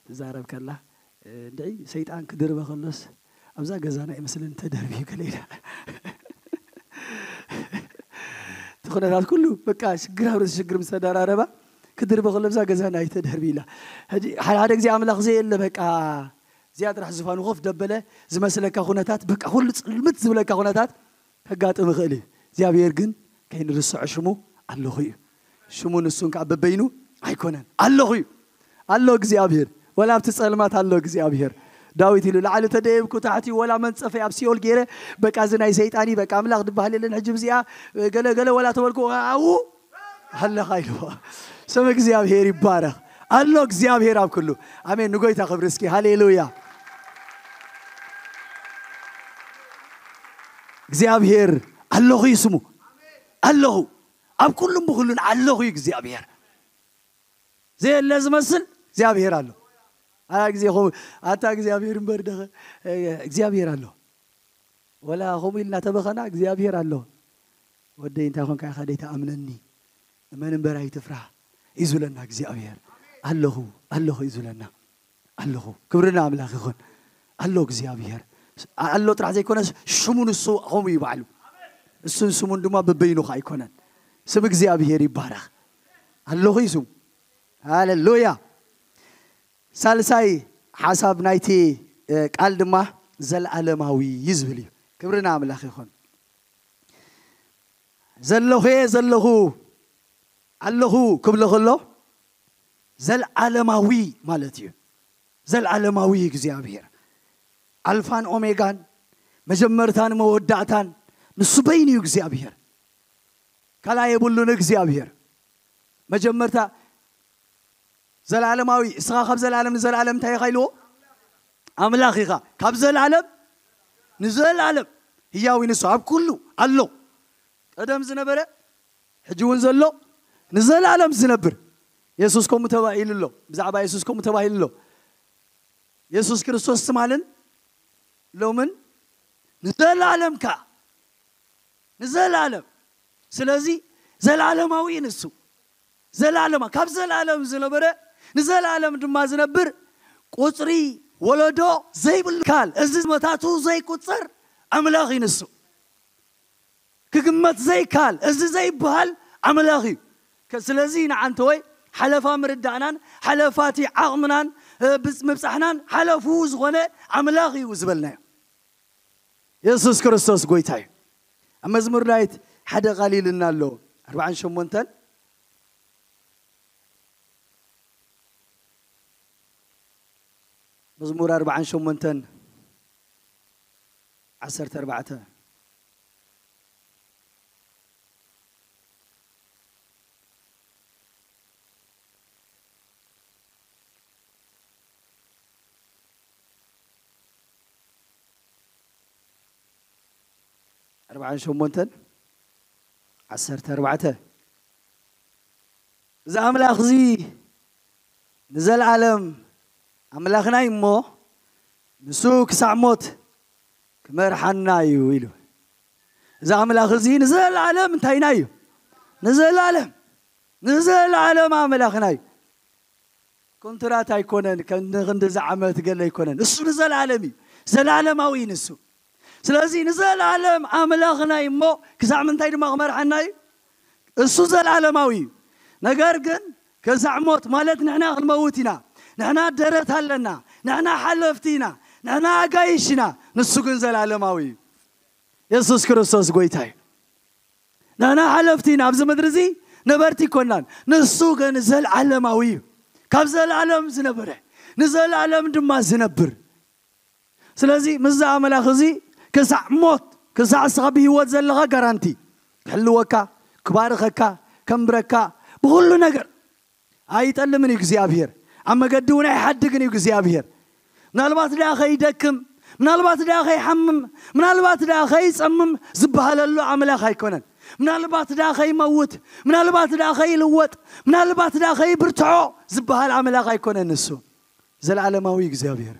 ትዛረብ ከላ፣ እ፣ እንድዒ ሰይጣን ክድርበ ከሎስ ኣብዛ ገዛና ይመስለኒ ተደርብዩ ገለ ኢላ። እቲ ኩነታት ኩሉ በቃ ሽግር ኣብ ርእሲ ሽግር ምስ ተደራረባ ክድርበ ከሎ ኣብዛ ገዛና እዩ ተደርብዩ ኢላ። ሕጂ ሓደ ሓደ ግዜ ኣምላኽ ዘየለ በቃ እዚኣ ጥራሕ ዝፋኑ ኮፍ ደበለ ዝመስለካ ኩነታት፣ በቃ ኩሉ ጽልምት ዝብለካ ኩነታት ከጋጥም ይኽእል እዩ። እግዚኣብሔር ግን ከይንርስዖ ሽሙ ኣለኹ እዩ። ሽሙ ንሱን ከዓ በበይኑ ኣይኮነን። ኣለኹ እዩ። ኣሎ እግዚኣብሔር። ወላ ኣብቲ ጸልማት ኣሎ እግዚኣብሔር። ዳዊት ኢሉ፣ "ላዕሊ ተደየብኩ ታሕቲ፣ ወላ መንጸፈይ ኣብ ሲኦል ገይረ፣ በቃ እዚ ናይ ሰይጣን እዩ፣ በቃ ኣምላኽ ድበሃል የለን፣ ሕጂ ብዚኣ ገለ ገለ ወላ ተበልኩ፣ ኣብኡ ኣለኻ" ኢልዎ። ስም እግዚኣብሔር ይባረኽ። ኣሎ እግዚኣብሔር ኣብ ኩሉ። ኣሜን። ንጎይታ ክብሪ እስኪ። ሃሌሉያ። እግዚኣብሔር ኣለኹ እዩ ስሙ። ኣለኹ። ኣብ ኩሉም ብኩሉን ኣለኹ እዩ እግዚኣብሔር። ዘየለ ዝመስል እግዚኣብሔር ኣሎ። ኣታ ግዜ ኸው-፣ ኣታ እግዚኣብሔር እምበር ደኸ-፣ እግዚኣብሔር ኣሎ። ወላ ከምኡ ኢልና ተበኸና እግዚኣብሔር ኣሎ። "ወደይ እንታይ ኾንካ ኢኻ ደይትኣምነኒ? እመን እምበር ኣይትፍራህ" እዩ ዝብለና እግዚኣብሔር። ኣለኹ፣ ኣለኹ እዩ ዝብለና። ኣለኹ። ክብሪ ንኣምላኽ ይኹን። ኣሎ እግዚኣብሔር። ኣሎ ጥራሕ ዘይኮነስ ሽሙ ንሱ ከምኡ እዩ ባዕሉ። እሱን ስሙን ድማ በበይኑ ኸኣ ኣይኮነን። ስም እግዚኣብሔር ይባረኽ። ኣለኹ እዩ ስሙ። ሃሌሉያ። ሳልሳይ ሓሳብ ናይቲ፣ እ፣ ቃል ድማ ዘልኣለማዊ እዩ ዝብል እዩ። ክብሪ ንኣምላኽ ይኹን። ዘለኹ እየ ዘለኹ ኣለኹ ክብሎ ከሎ ዘልኣለማዊ ማለት እዩ። ዘልኣለማዊ እግዚኣብሔር ኣልፋን ኦሜጋን መጀመርታን መወዳእታን ንሱ በይኑ እዩ እግዚኣብሔር። ካልኣይ የብሉን እግዚኣብሔር። መጀመርታ ዘላለማዊ፣ እስኻ ካብ ዘላለም ንዘላለም እንታይ ኢኻ ኢልዎ? ኣምላኽ ኢኻ። ካብ ዘላለም ንዘላለም ህያው እዩ ንሱ፣ ኣብ ኩሉ ኣሎ። ቀደም ዝነበረ፣ ሕጂ እውን ዘሎ፣ ንዘላለም ዝነብር። የሱስ ከምኡ ተባሂሉ ኣሎ። ብዛዕባ የሱስ ከምኡ ተባሂሉ ኣሎ። የሱስ ክርስቶስ ትማልን ሎምን ንዘላለም ከኣ ንዘላለም። ስለዚ ዘላለማዊ እዩ ንሱ። ዘላለማ-፣ ካብ ዘላለም ዝነበረ ንዘላለም ድማ ዝነብር፣ ቁጽሪ ወለዶ ዘይብሉ ካል፣ እዚ መታቱ ዘይቁጸር ኣምላኽ እዩ ንሱ። ክግመት ዘይካል፣ እዚ ዘይበሃል ኣምላኽ እዩ። ከ-፣ ስለዚ ንዓንተወይ ሓለፋ ምርዳእናን ሓለፋቲ ዓቕምናን፣ እ፣ ብጽ-፣ ምብጻሕናን ሓለፉ ዝኾነ ኣምላኽ እዩ ዝበልናዮ። የሱስ ክርስቶስ ጎይታ እዩ። ኣብ መዝሙር ዳዊት ሓደ ቃል ኢልና ኣሎ። ኣርባዓን ሸሞንተን፣ መዝሙር ኣርባዓን ሸሞንተን፣ ዓሰርተ ኣርባዕተ። ኣርባዓን ሸሞንተን፣ ዓሰርተ ኣርባዕተ። እዚ ኣምላኽ እዚ ንዘለዓለም ኣምላኽና እዩ እሞ፣ ንሱ ክሳዕ ሞት ክመርሓና እዩ ኢሉ። እዚ ኣምላኽ እዚ ንዘለዓለም እንታይና እዩ? ንዘለዓለም፣ ንዘለዓለም ኣምላኽና እዩ። ኮንትራት ኣይኮነን፣ ከ-፣ ንኽንድዚ ዓመት ገለ ኣይኮነን። እሱ ንዘለዓለም እዩ። ዘለዓለማዊ እዩ ንሱ። ስለዚ ንዘለዓለም ኣምላኽና እዩ እሞ፣ ክሳዕ ምንታይ ድማ ክመርሓና እዩ? እሱ ዘለዓለማዊ እዩ። ነገር ግን ክሳዕ ሞት ማለት ንሕና ክንመውት ኢና። ንሕና ደረት ኣለና። ንሕና ሓለፍቲ ኢና። ንሕና ኣጋይሽ ኢና። ንሱ ግን ዘለዓለማዊ እዩ። የሱስ ክርስቶስ ጎይታ እዩ። ንሕና ሓለፍቲ ኢና፣ ኣብዚ ምድሪ እዚ ነበርቲ ኣይኮናን። ንሱ ግን ዘለዓለማዊ እዩ፣ ካብ ዘለዓለም ዝነበረ፣ ንዘለዓለም ድማ ዝነብር። ስለዚ ምስዚ ኣምላኽ እዚ ክሳዕ ሞት፣ ክሳዕ እስኻ ብህይወት ዘለኻ ጋራንቲ ክሕልወካ፣ ክባርኸካ፣ ከንብረካ ብኹሉ ነገር። ኣይጠልምን እዩ እግዚኣብሔር። ኣብ መገዲ እውን ኣይሓድግን እዩ እግዚኣብሔር። ምናልባት ደኣ ከይደክም፣ ምናልባት ደኣ ከይሓምም፣ ምናልባት ደኣ ከይጸምም ዝበሃለሉ ኣምላኽ ኣይኮነን። ምናልባት ደኣ ከይመውት፣ ምናልባት ደኣ ከይልወጥ፣ ምናልባት ደኣ ከይብርትዖ ዝበሃል ኣምላኽ ኣይኮነን። ንሱ ዘለዓለማዊ እግዚኣብሔር።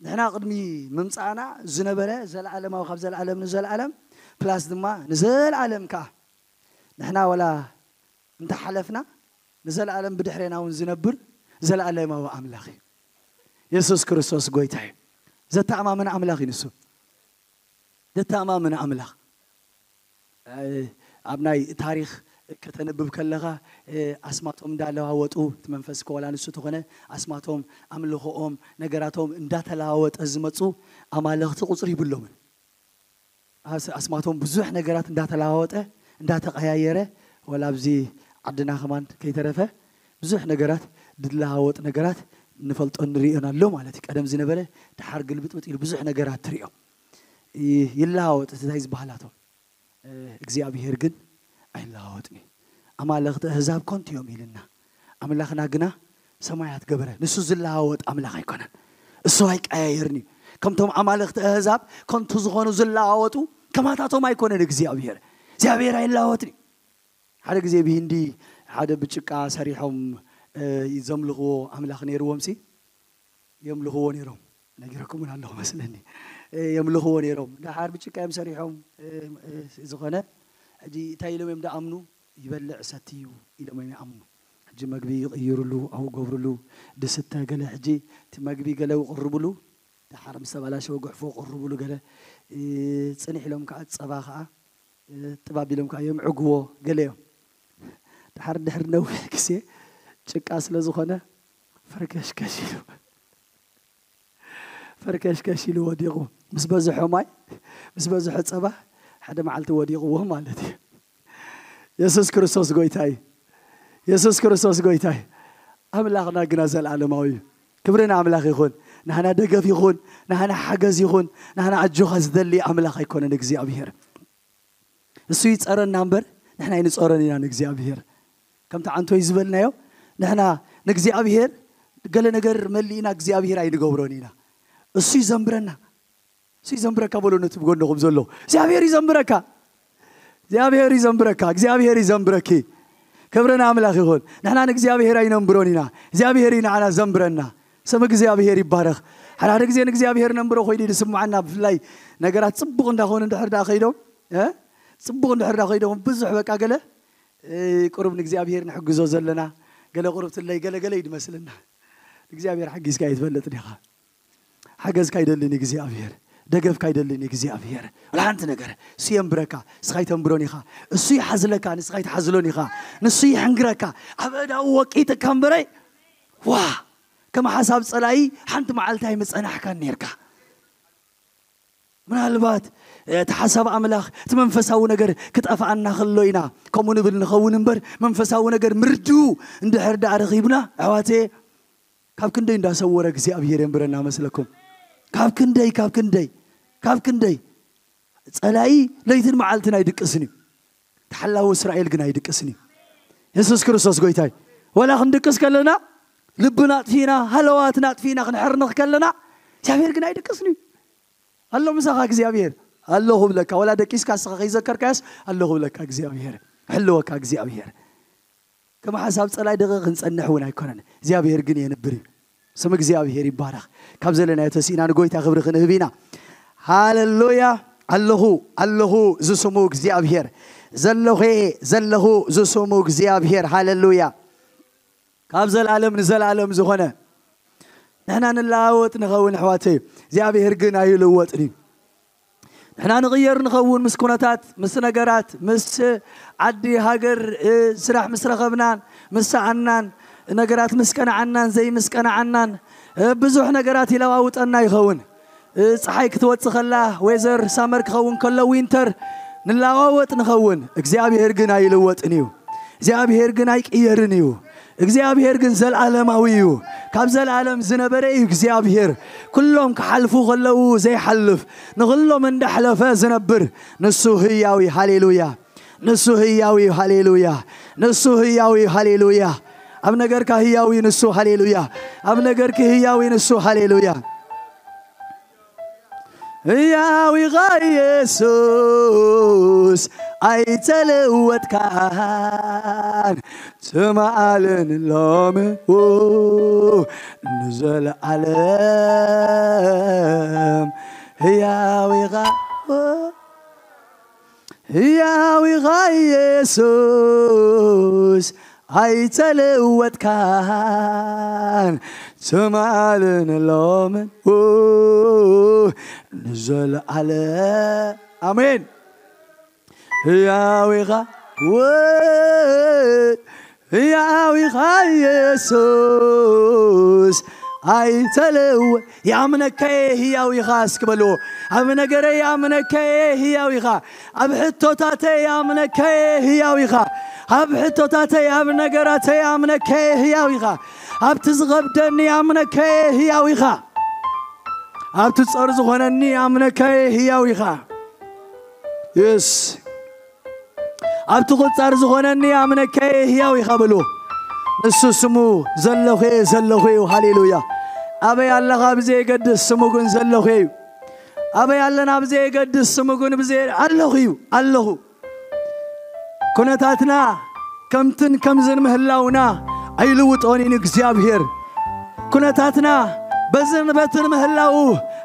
ንሕና ቅድሚ ምምጻእና ዝነበረ ዘለዓለማዊ፣ ካብ ዘለዓለም ንዘለዓለም፣ ፕላስ ድማ ንዘለዓለም ከኣ ንሕና ወላ እንተሓለፍና ንዘለዓለም ብድሕሬና እውን ዝነብር ዘለዓለማዊ ኣምላኽ እዩ። የሱስ ክርስቶስ ጎይታ እዩ። ዘተኣማምን ኣምላኽ እዩ ንሱ። ዘተኣማምን ኣምላኽ። እ፣ ኣብ ናይ ታሪኽ ከተንብብ ከለኻ፣ እ፣ ኣስማቶም እንዳለዋወጡ፣ እቲ መንፈስ ከወላ ንሱ ተኾነ፣ ኣስማቶም፣ ኣምልኾኦም፣ ነገራቶም እንዳተለዋወጠ ዝመጹ ኣማለኽቲ ቁጽሪ ይብሎምን። ኣስ-፣ ኣስማቶም ብዙሕ ነገራት እንዳተለዋወጠ፣ እንዳተቐያየረ፣ ወላ ኣብዚ ዓድና ከማን ከይተረፈ ብዙሕ ነገራት ዝለዋወጥ ነገራት ንፈልጦ ንርእዮን ኣሎ ማለት እዩ። ቀደም ዝነበረ ደሓር ግልብጥብጥ ኢሉ ብዙሕ ነገራት ትርእዮ። ይ-፣ ይለዋወጥ እቲ እንታይ ዝበሃላቶም። እ፣ እግዚኣብሔር ግን ኣይለዋወጥን እዩ። ኣማለኽቲ ኣህዛብ ከንቱ እዮም ኢልና። ኣምላኽና ግና ሰማያት ገበረ። ንሱ ዝለዋወጥ ኣምላኽ ኣይኮነን። እሱ ኣይቀያየርን እዩ። ከምቶም ኣማለኽቲ ኣህዛብ ከንቱ ዝኾኑ ዝለዋወጡ ከማታቶም ኣይኮነን እግዚኣብሔር። እግዚኣብሔር ኣይለዋወጥን እዩ። ሓደ ግዜ ብሂንዲ ሓደ ብጭቃ ሰሪሖም፣ እ፣ ዘምልኽዎ ኣምላኽ ነይርዎም ሲ የምልኽዎ ነይሮም። ነጊረኩም እውን ኣለኹ መስለኒ። እ፣ የምልኽዎ ነይሮም። ደሓር ብጭቃ እዮም ሰሪሖም፣ እ፣ እ፣ ዝኾነ ሕጂ እንታይ ኢሎም እዮም ደኣምኑ? ይበልዕ ሰቲ እዩ ኢሎም እዮም ይኣምኑ። ሕጂ መግቢ ይቕይሩሉ፣ ኣብኡ ገብሩሉ፣ ድስተ ገለ፣ ሕጂ እቲ መግቢ ገለ ይቕርቡሉ። ደሓር ምስ ተበላሸወ ጉሕፎ ቅርቡሉ ገለ፣ እ፣ ጽንሕ ኢሎም ከኣ ጸባ ከኣ፣ እ፣ ጥባብ ኢሎም ከኣ የምዕግዎ ገለ እዮም። ደሓር ድሕሪ ነዊሕ ግዜ ጭቃ ስለ ዝኾነ ፈርከሽከሽ ኢሉ፣ ፈርከሽከሽ ኢሉ ወዲቑ። ምስ በዝሖ ማይ፣ ምስ በዝሖ ጸባ ሓደ መዓልቲ ወዲቕዎ ማለት እዩ። የሱስ ክርስቶስ ጎይታ እዩ። የሱስ ክርስቶስ ጎይታ እዩ። ኣምላኽና ግና ዘለኣለማዊ እዩ። ክብሪ ንኣምላኽ ይኹን። ናህና ደገፍ ይኹን፣ ናህና ሓገዝ ይኹን፣ ናህና ኣጆኻ ዝደሊ ኣምላኽ ኣይኮነን እግዚኣብሔር። እሱ ይጸረና እምበር ንሕና ኣይንጸሮን ኢና ንእግዚኣብሔር። ከምቲ ዓንቶይ ዝበልናዮ፣ ንሕና ንእግዚኣብሔር ገለ ነገር መሊእና እግዚኣብሔር ኣይንገብሮን ኢና። እሱ ይዘምብረና። እሱ ይዘምብረካ በሎ ነቲ ብጎንኹም ዘሎ። እግዚኣብሔር ይዘምብረካ። እግዚኣብሔር ይዘምብረካ። እግዚኣብሔር ይዘምብረኪ። ክብሪ ንኣምላኽ ይኹን። ንሕና ንእግዚኣብሔር ኣይነንብሮን ኢና። እግዚኣብሔር እዩ ንዓና ዘንብረና። ስም እግዚኣብሔር ይባረኽ። ሓደ ሓደ ግዜ ንእግዚኣብሔር ነንብሮ ኮይኑ እዩ ዝስምዓና። ብፍላይ ነገራት ጽቡቕ እንዳኾኑ እንድሕር ደኣ ከይዶም፣ እ? ጽቡቕ እንድሕር ደኣ ከይዶም ብዙሕ በቃ ገለ፣ እ፣ ቁሩብ ንእግዚኣብሔር ንሕግዞ ዘለና፣ ገለ ቁሩብ ትለይ ገለ ገለ እዩ ዝመስልና። ንእግዚኣብሔር ሓጊዝካ ኣይትፈልጥን ኢኻ። ሓገዝካ ይደልን እግዚኣብሔር፣ ደገፍካ ይደልን እግዚኣብሔር። ወላ ሓንቲ ነገር እሱ የንብረካ፣ ንስኻ ኣይተንብሮን ኢኻ። እሱ ይሓዝለካ፣ ንስኻ ኣይትሓዝሎን ኢኻ። ንሱ ይሕንግረካ። ኣብ ኣእዳዉ ወቂጥካ እምበረይ፣ ዋ፣ ከም ሓሳብ ጸላኢ ሓንቲ መዓልቲ ኣይምጸናሕካን ኔርካ። ምናልባት፣ እ፣ እቲ ሓሳብ ኣምላኽ፣ እቲ መንፈሳዊ ነገር ክጠፍኣና ከሎ ኢና ከምኡ ንብል ንኸውን እምበር፣ መንፈሳዊ ነገር ምርድኡ እንድሕር ደኣ ረኺብና፣ ኣሕዋተየ፣ ካብ ክንደይ እንዳሰወረ እግዚኣብሔር የንብረና መስለኩም? ካብ ክንደይ፣ ካብ ክንደይ፣ ካብ ክንደይ። ጸላኢ ለይትን መዓልትን ኣይድቅስን እዩ። ተሓላዊ እስራኤል ግን ኣይድቅስን እዩ። የሱስ ክርስቶስ ጎይታ እዩ። ወላ ክንድቅስ ከለና፣ ልብና ኣጥፊእና፣ ሃለዋትና ኣጥፊእና ክንሕርንኽ ከለና፣ እግዚኣብሔር ግን ኣይድቅስን እዩ። ኣሎ ምሳኻ እግዚኣብሔር። ኣለኹ ብለካ። ወላ ደቂስካ ንስኻ ከይዘከርካዮስ፣ ኣለኹ ብለካ እግዚኣብሔር። ሕልወካ እግዚኣብሔር። ከም ሓሳብ ጸላይ ደቂ ክንጸንሕ እውን ኣይኮነን። እግዚኣብሔር ግን የንብር እዩ። ስም እግዚኣብሔር ይባረኽ። ካብ ዘለናዮ ተሲእና ንጎይታ ክብሪ ክንህብ ኢና። ሃሌሉያ። ኣለኹ፣ ኣለኹ ዝስሙ እግዚኣብሔር። ዘለኹ፣ ዘለኹ ዝስሙ እግዚኣብሔር። ሃሌሉያ። ካብ ዘላለም ንዘላለም ዝኾነ። ንሕና ንለዋወጥ ንኸውን ኣሕዋተይ። እግዚኣብሔር ግን ኣይልወጥን እዩ። ንሕና ንቕየር ንኸውን ምስ ኩነታት፣ ምስ ነገራት፣ ምስ ዓዲ፣ ሃገር፣ እ፣ ስራሕ ምስ ረኸብናን፣ ምስ ሰኣናን፣ ነገራት ምስ ቀንዓናን፣ ዘይምስ ቀንዓናን፣ እ፣ ብዙሕ ነገራት ይለዋውጠና ይኸውን። እ፣ ጸሓይ ክትወጽእ ከላ፣ ዌዘር ሳመር ክኸውን ከሎ፣ ዊንተር፣ ንለዋወጥ ንኸውን፣ እግዚኣብሔር ግን ኣይልወጥን እዩ። እግዚኣብሔር ግን ኣይቅየርን እዩ። እግዚኣብሔር ግን ዘለዓለማዊ እዩ። ካብ ዘለዓለም ዝነበረ እዩ እግዚኣብሔር። ኩሎም ክሓልፉ ከለዉ ዘይሓልፍ፣ ንኹሎም እንዳሕለፈ ዝነብር፣ ንሱ ህያው እዩ። ሃሌሉያ። ንሱ ህያው እዩ። ሃሌሉያ። ንሱ ህያው እዩ። ሃሌሉያ። ኣብ ነገርካ ህያው እዩ ንሱ። ሃሌሉያ። ኣብ ነገርኪ ህያው እዩ ንሱ። ሃሌሉያ። ህያው ኢኻ ኢየሱስ፣ ኣይተለወጥካን፣ ትማልን ሎሚ ንዘለዓለም። ህያው ኢኻ፣ ህያው ኢኻ ኢየሱስ፣ ኣይተለወጥካን፣ ትማልን ሎምን ንዘለዓለም። ኣሜን። ህያው ኢኻ፣ ወይ ህያው ኢኻ ኢየሱስ፣ ኣይተለወ-፣ ይኣምነካ እየ ህያው ኢኻ እስኪ በልዎ። ኣብ ነገረይ ይኣምነካ እየ ህያው ኢኻ። ኣብ ሕቶታተይ ይኣምነካ እየ ህያው ኢኻ። ኣብ ሕቶታተይ፣ ኣብ ነገራተይ ይኣምነካ እየ ህያው ኢኻ። ኣብቲ ዝኸብደኒ ይኣምነካ እየ ህያው ኢኻ። ኣብቲ ጸር ዝኾነኒ ይኣምነካ እየ ህያው ኢኻ። የስ። ኣብቲ ቁጻር ዝኾነኒ ኣምነካየ ህያው ኢኻ በልዎ። ንሱ ስሙ ዘለኹ እየ፣ ዘለኹ እዩ። ሃሌሉያ። ኣበይ ኣለኻ ብዘየገድስ ስሙ ግን ዘለኹ እዩ። ኣበይ ኣለና ብዘየገድስ ስሙ ግን ብዘየ-፣ ኣለኹ እዩ፣ ኣለኹ። ኩነታትና ከምትን ከምዝን ምህላውና ኣይልውጦን እዩ ንእግዚኣብሔር። ኩነታትና በዝን በትን ምህላው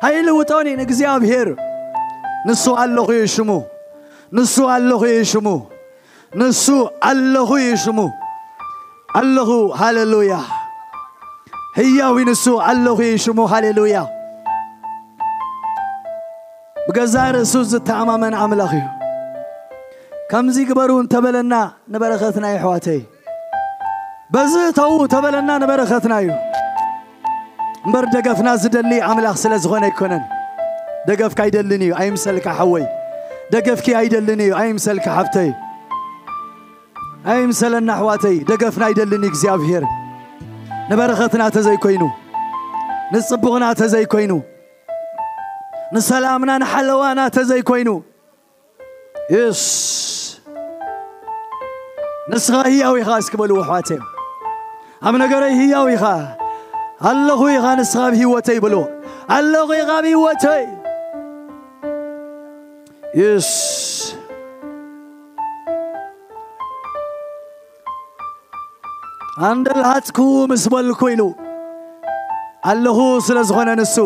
ኣይልውጦን እዩ ንእግዚኣብሔር። ንሱ ኣለኹ እዩ ሽሙ። ንሱ ኣለኹ እዩ ሽሙ። ንሱ ኣለኹ እዩ ሽሙ። ኣለኹ፣ ሃሌሉያ። ህያው እዩ ንሱ፣ ኣለኹ እዩ ሽሙ፣ ሃሌሉያ። ብገዛእ ርእሱ ዝተኣማመን ኣምላኽ እዩ። ከምዚ ግበሩ እንተበለና ንበረኸትና፣ የሕዋተይ፣ በዚ ተዉ ተበለና ንበረኸትና እዩ። እምበር ደገፍና ዝደሊ ኣምላኽ ስለ ዝኾነ ኣይኮነን። ደገፍካ ኣይደልን እዩ፣ ኣይምሰልካ ሓወይ። ደገፍኪ ኣይደልን እዩ፣ ኣይምሰልካ ሓብተይ። ኣይምሰለና ኣሕዋተይ፣ ደገፍና ኣይደልን እዩ እግዚኣብሔር። ንበረኸትና ተዘይኮይኑ፣ ንጽቡቕና ተዘይኮይኑ፣ ንሰላምና ንሓለዋና ተዘይኮይኑ፣ የስ፣ ንስኻ ህያው ኢኻ እስኪ በልዎ ኣሕዋተይ። ኣብ ነገረይ ህያው ኢኻ። ኣለኹ ኢኻ ንስኻ ኣብ ህይወተይ በልዎ። ኣለኹ ኢኻ ኣብ ህይወተይ። የስ። ኣንደልሃጽኩ ምስ በልኩ ኢሉ ኣለኹ ስለ ዝኾነ ንሱ፣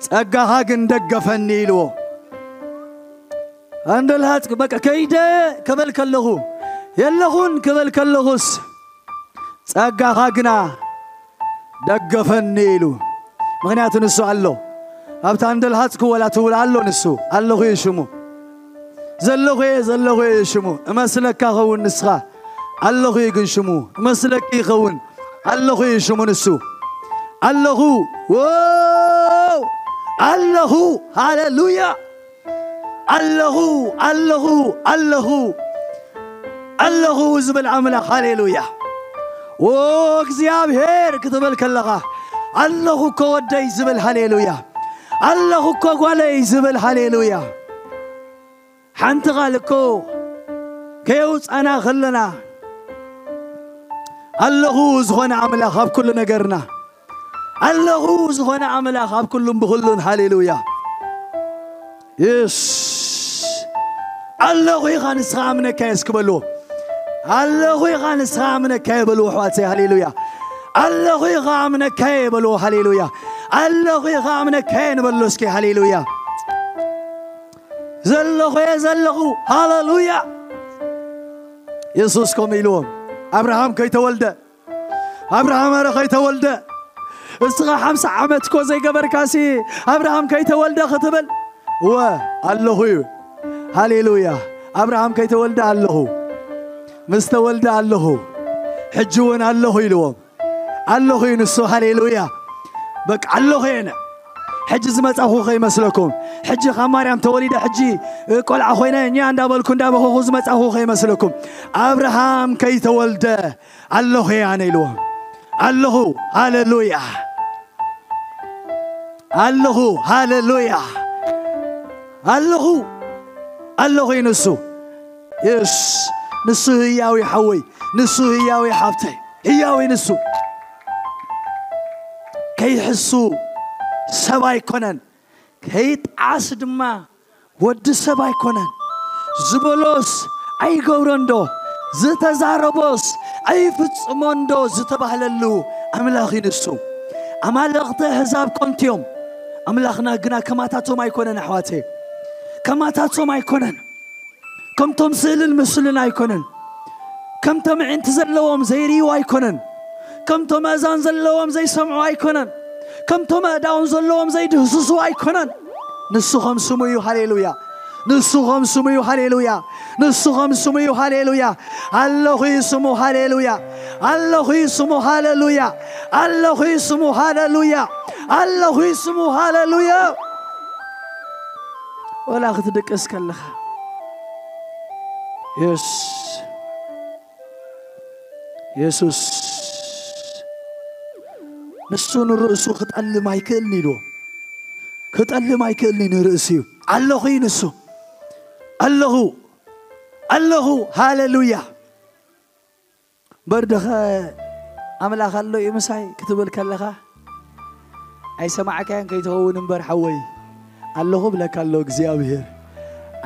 ጸጋኻ ግን ደገፈኒ ኢልዎ። ኣንደልሃጽኩ በቃ ከይደ ክበል ከለኹ፣ የለኹን ክበል ከለኹስ፣ ጸጋኻ ግና ደገፈኒ ኢሉ። ምኽንያቱ ንሱ ኣሎ። ኣብታ ኣንደልሃጽኩ ወላ ትብል ኣሎ ንሱ። ኣለኹ እዩ ሽሙ። ዘለኹ እየ፣ ዘለኹ እየ ሽሙ። እመስለካ ኸውን ንስኻ። ኣለኹ እዩ ግን ሽሙ። እመስለኪ ይኸውን። ኣለኹ እዩ ሽሙ ንሱ። ኣለኹ። ዎው! ኣለኹ። ሃሌሉያ! ኣለኹ፣ ኣለኹ፣ ኣለኹ፣ ኣለኹ ዝብል ኣምላኽ። ሃሌሉያ! ዎ እግዚኣብሔር ክትብል ከለኻ፣ ኣለኹ እኮ ወደይ ዝብል። ሃሌሉያ! ኣለኹ እኮ ጓለይ ዝብል። ሃሌሉያ! ሓንቲ ቃል እኮ ከየውጻና ከለና፣ ኣለኹ ዝኾነ ኣምላኽ ኣብ ኩሉ ነገርና፣ ኣለኹ ዝኾነ ኣምላኽ ኣብ ኩሉን ብኹሉን። ሃሌሉያ! የስ። ኣለኹ ኢኻ ንስኻ ኣምነካየ እስኪ በልዎ። ኣለኹ ኢኻ ንስኻ ኣምነካየ በልዎ ኣሕዋተይ። ሃሌሉያ! ኣለኹ ኢኻ ኣምነካየ በልዎ። ሃሌሉያ! ኣለኹ ኢኻ ኣምነካየ ንበሎ እስኪ። ሃሌሉያ! ዘለኹ እየ ዘለኹ። ሃሌሉያ! የሱስ ከምኡ ኢልዎም፣ ኣብርሃም ከይተወልደ፣ ኣብርሃም ኣረ ከይተወልደ፣ እስኻ ሓምሳ ዓመት እኮ ዘይገበርካሲ ኣብርሃም ከይተወልደ ክትብል? እወ ኣለኹ እዩ። ሃሌሉያ! ኣብርሃም ከይተወልደ ኣለኹ፣ ምስ ተወልደ ኣለኹ፣ ሕጂ እውን ኣለኹ ኢልዎም። ኣለኹ እዩ ንሱ። ሃሌሉያ! በቃ ኣለኹ እየ። ሕጂ ዝመጻኹ ከይመስለኩም። ሕጂ ካብ ማርያም ተወሊደ፣ ሕጂ፣ እ፣ ቆልዓ ኮይነ፣ እኛ እንዳበልኩ እንዳበኸኹ ዝመጻኹ ከይመስለኩም። ኣብርሃም ከይተወልደ ኣለኹ እየ ኣነ ኢልዎ። ኣለኹ። ሃሌሉያ። ኣለኹ። ሃሌሉያ። ኣለኹ። ኣለኹ እዩ ንሱ። የስ፣ ንሱ ህያዊ ሓወይ፣ ንሱ ህያዊ ሓብተይ፣ ህያዊ ንሱ። ከይሕሱ ሰብ ኣይኮነን፣ ከይጣዓስ ድማ ወዲ ሰብ ኣይኮነን። ዝበሎስ ኣይገብሮን ዶ? ዝተዛረቦስ ኣይፍጽሞን ዶ? ዝተባህለሉ ኣምላኽ እዩ ንሱ። ኣማልኽቲ ኣህዛብ ኮንትዮም፣ ኣምላኽና ግና ከማታቶም ኣይኮነን ኣሕዋተይ፣ ከማታቶም ኣይኮነን። ከምቶም ስእልን ምስልን ኣይኮነን። ከምቶም ኣዒንቲ ዘለዎም ዘይርእዩ ኣይኮነን። ከምቶም ኣእዛን ዘለዎም ዘይሰምዑ ኣይኮነን። ከምቶም ኣእዳውን ዘለዎም ዘይድህስሱ ኣይኮነን። ንሱ ኸም ስሙ እዩ። ሃሌሉያ። ንሱ ኸም ስሙ እዩ። ሃሌሉያ። ንሱ ኸም ስሙ እዩ። ሃሌሉያ። ኣለኹ እዩ ስሙ። ሃሌሉያ። ኣለኹ እዩ ስሙ። ሃሌሉያ። ኣለኹ እዩ ስሙ። ሃሌሉያ። ኣለኹ እዩ ስሙ። ሃሌሉያ። ወላ ክትድቅስ ከለኻ፣ የስ፣ የሱስ ንሱ ንርእሱ ክጠልም ኣይክእልን ኢልዎ። ክጠልም ኣይክእልን እዩ፣ ንርእሱ እዩ። ኣለኹ እዩ ንሱ። ኣለኹ፣ ኣለኹ። ሃሌሉያ። እምበር ደኸ ኣምላኽ ኣሎ እዩ ምሳይ ክትብል ከለኻ፣ ኣይሰማዕካዮን ከይትኸውን እምበር ሓወይ፣ ኣለኹ ብለካ ኣሎ እግዚኣብሄር።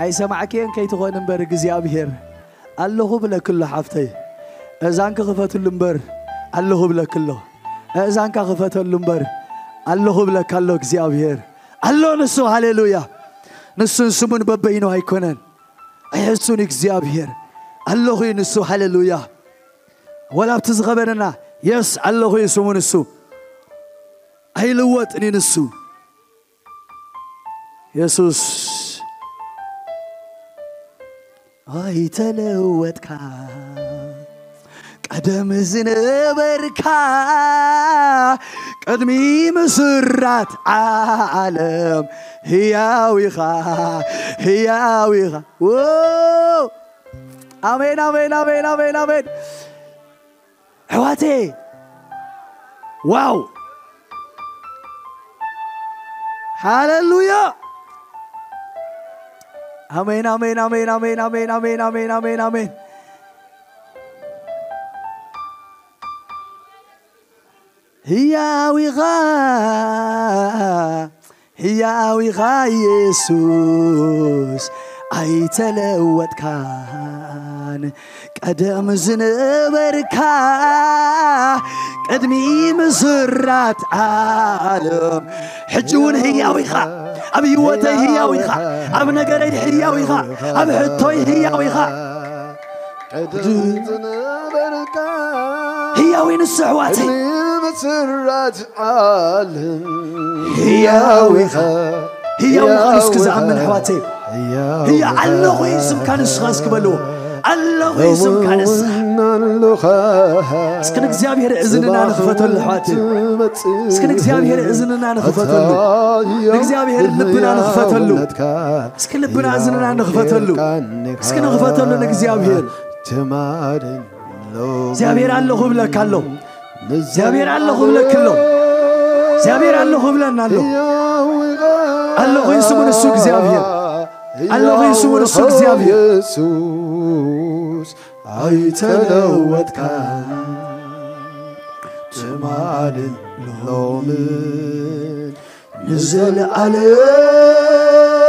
ኣይሰማዕክዮን ከይትኾን እምበር እግዚኣብሄር፣ ኣለኹ ብለክ ኣሎ ሓፍተይ። እዛንኪ ክፈትሉ እምበር፣ ኣለኹ ብለክ ኣሎ። እዛንካ ክፈተሉ እምበር፣ ኣለኹ ብለካ ኣሎ እግዚኣብሄር። ኣሎ ንሱ፣ ሃሌሉያ። ንሱን ስሙን በበይኑ ኣይኮነን። ኣይሕሱን እግዚኣብሄር። ኣለኹ እዩ ንሱ፣ ሃሌሉያ። ወላ ኣብቲ ዝኸበደና፣ የስ፣ ኣለኹ እዩ ስሙ ንሱ። ኣይልወጥን እዩ ንሱ። የሱስ ኣይተለወጥካ፣ ቀደም ዝነበርካ፣ ቅድሚ ምስራት ዓለም ህያው ኢኻ፣ ህያው ኢኻ። ዎ! ኣሜን፣ ኣሜን፣ ኣሜን፣ ኣሜን፣ ኣሜን። ኣሕዋተይ፣ ዋው! ሃሌሉያ! ኣሜን፣ ኣሜን፣ ኣሜን፣ ኣሜን። ህያው ኢኻ፣ ህያው ኢኻ የሱስ፣ ኣይተለወጥካን፣ ቀደም ዝነበርካ፣ ቅድሚ ምስራት ዓለም። ሕጂ እውን ህያው ኢኻ፣ ኣብ ህይወተይ ህያው ኢኻ፣ ኣብ ነገረይ ህያው ኢኻ፣ ኣብ ሕቶይ ህያው ኢኻ። ቅድም ዝነበርካ ህያው እዩ ንሱ፣ ኣሕዋተይ። ቅድሚ ምስራት ዓለም ህያው ኢኻ። ህያው ምዃኑ እስኪ ዝኣምን፣ ኣሕዋተይ። ህያው ህያ-፣ ኢኻ። ኣለኹ እዩ ስምካ ንስኻ እስኪ በልዎ። ኣለኹ እዩ ስምካ ንስኻ። ኣለኻ። እስኪ ንእግዚኣብሔር እዝንና ንኽፈተሉ፣ ኣሕዋተይ። ትመጽእ እስኪ ንእግዚኣብሔር እዝንና ንኽፈተሉ። ኣታ ንእግዚኣብሔር ልብና ንኽፈተሉ። ህያውነትካ እስኪ ልብና እዝንና ንኽፈተሉ። እስኪ ንኽፈተሉ ንእግዚኣብሔር። ትማልን ሎምን እግዚኣብሔር ኣለኹ ብለካ ኣሎ። እግዚኣብሔር ኣለኹ ብለክ ኣሎ። እግዚኣብሔር ኣለኹ ብለና ኣሎ። ኣለኹ እዩ ስሙ ንሱ እግዚኣብሔር። ኣለኹ እዩ ስሙ ንሱ እግዚኣብሔር። የሱስ ኣይተለወጥካ ትማልን ሎምን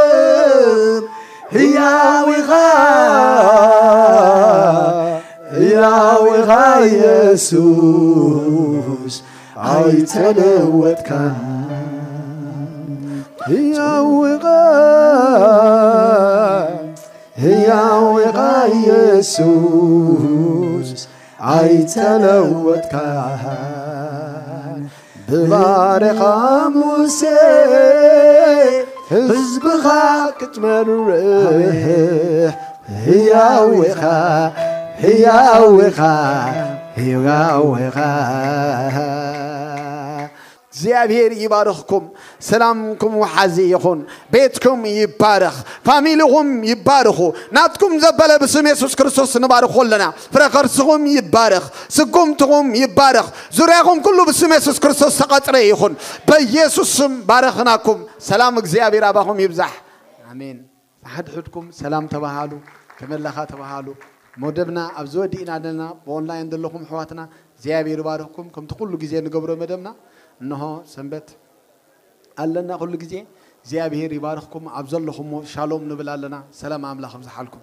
ንዘለኣለም ህያው ኢኻ፣ ህያው ኢኻ የሱስ ኣይተለወጥካ። ህያው ኢኻ፣ ህያው ኢኻ የሱስ ኣይተለወጥካን። ብባርኻ ሙሴ ህዝብኻ ክትመርሕ ህያው ኢኻ፣ ህያው ኢኻ፣ ህያው ኢኻ። እግዚኣብሔር ይባርኽኩም። ሰላምኩም ወሓዚ ይኹን። ቤትኩም ይባረኽ። ፋሚሊኹም ይባርኹ። ናትኩም ዘበለ ብስም የሱስ ክርስቶስ ንባርኾ ኣለና። ፍረ ከርስኹም ይባረኽ። ስጉምትኹም ይባረኽ። ዙርያኹም ኩሉ ብስም የሱስ ክርስቶስ ተቐጽረ ይኹን። በኢየሱስ ስም ባረኽናኩም። ሰላም እግዚኣብሔር ኣባኹም ይብዛሕ። ኣሜን። ሓድሕድኩም ሰላም ተባሃሉ፣ ከመለኻ ተባሃሉ። መደብና ኣብ ዝወዲእና ኣለና። ብኦንላይን ዘለኹም ኣሕዋትና እግዚኣብሔር ይባርኽኩም። ከምቲ ኩሉ ግዜ ንገብሮ መደብና እንሆ ሰንበት ኣለና። ኩሉ ግዜ እግዚኣብሔር ይባርኽኩም። ኣብ ዘለኹሞ ሻሎም ንብል ኣለና። ሰላም ኣምላኽ ይብዝሓልኩም።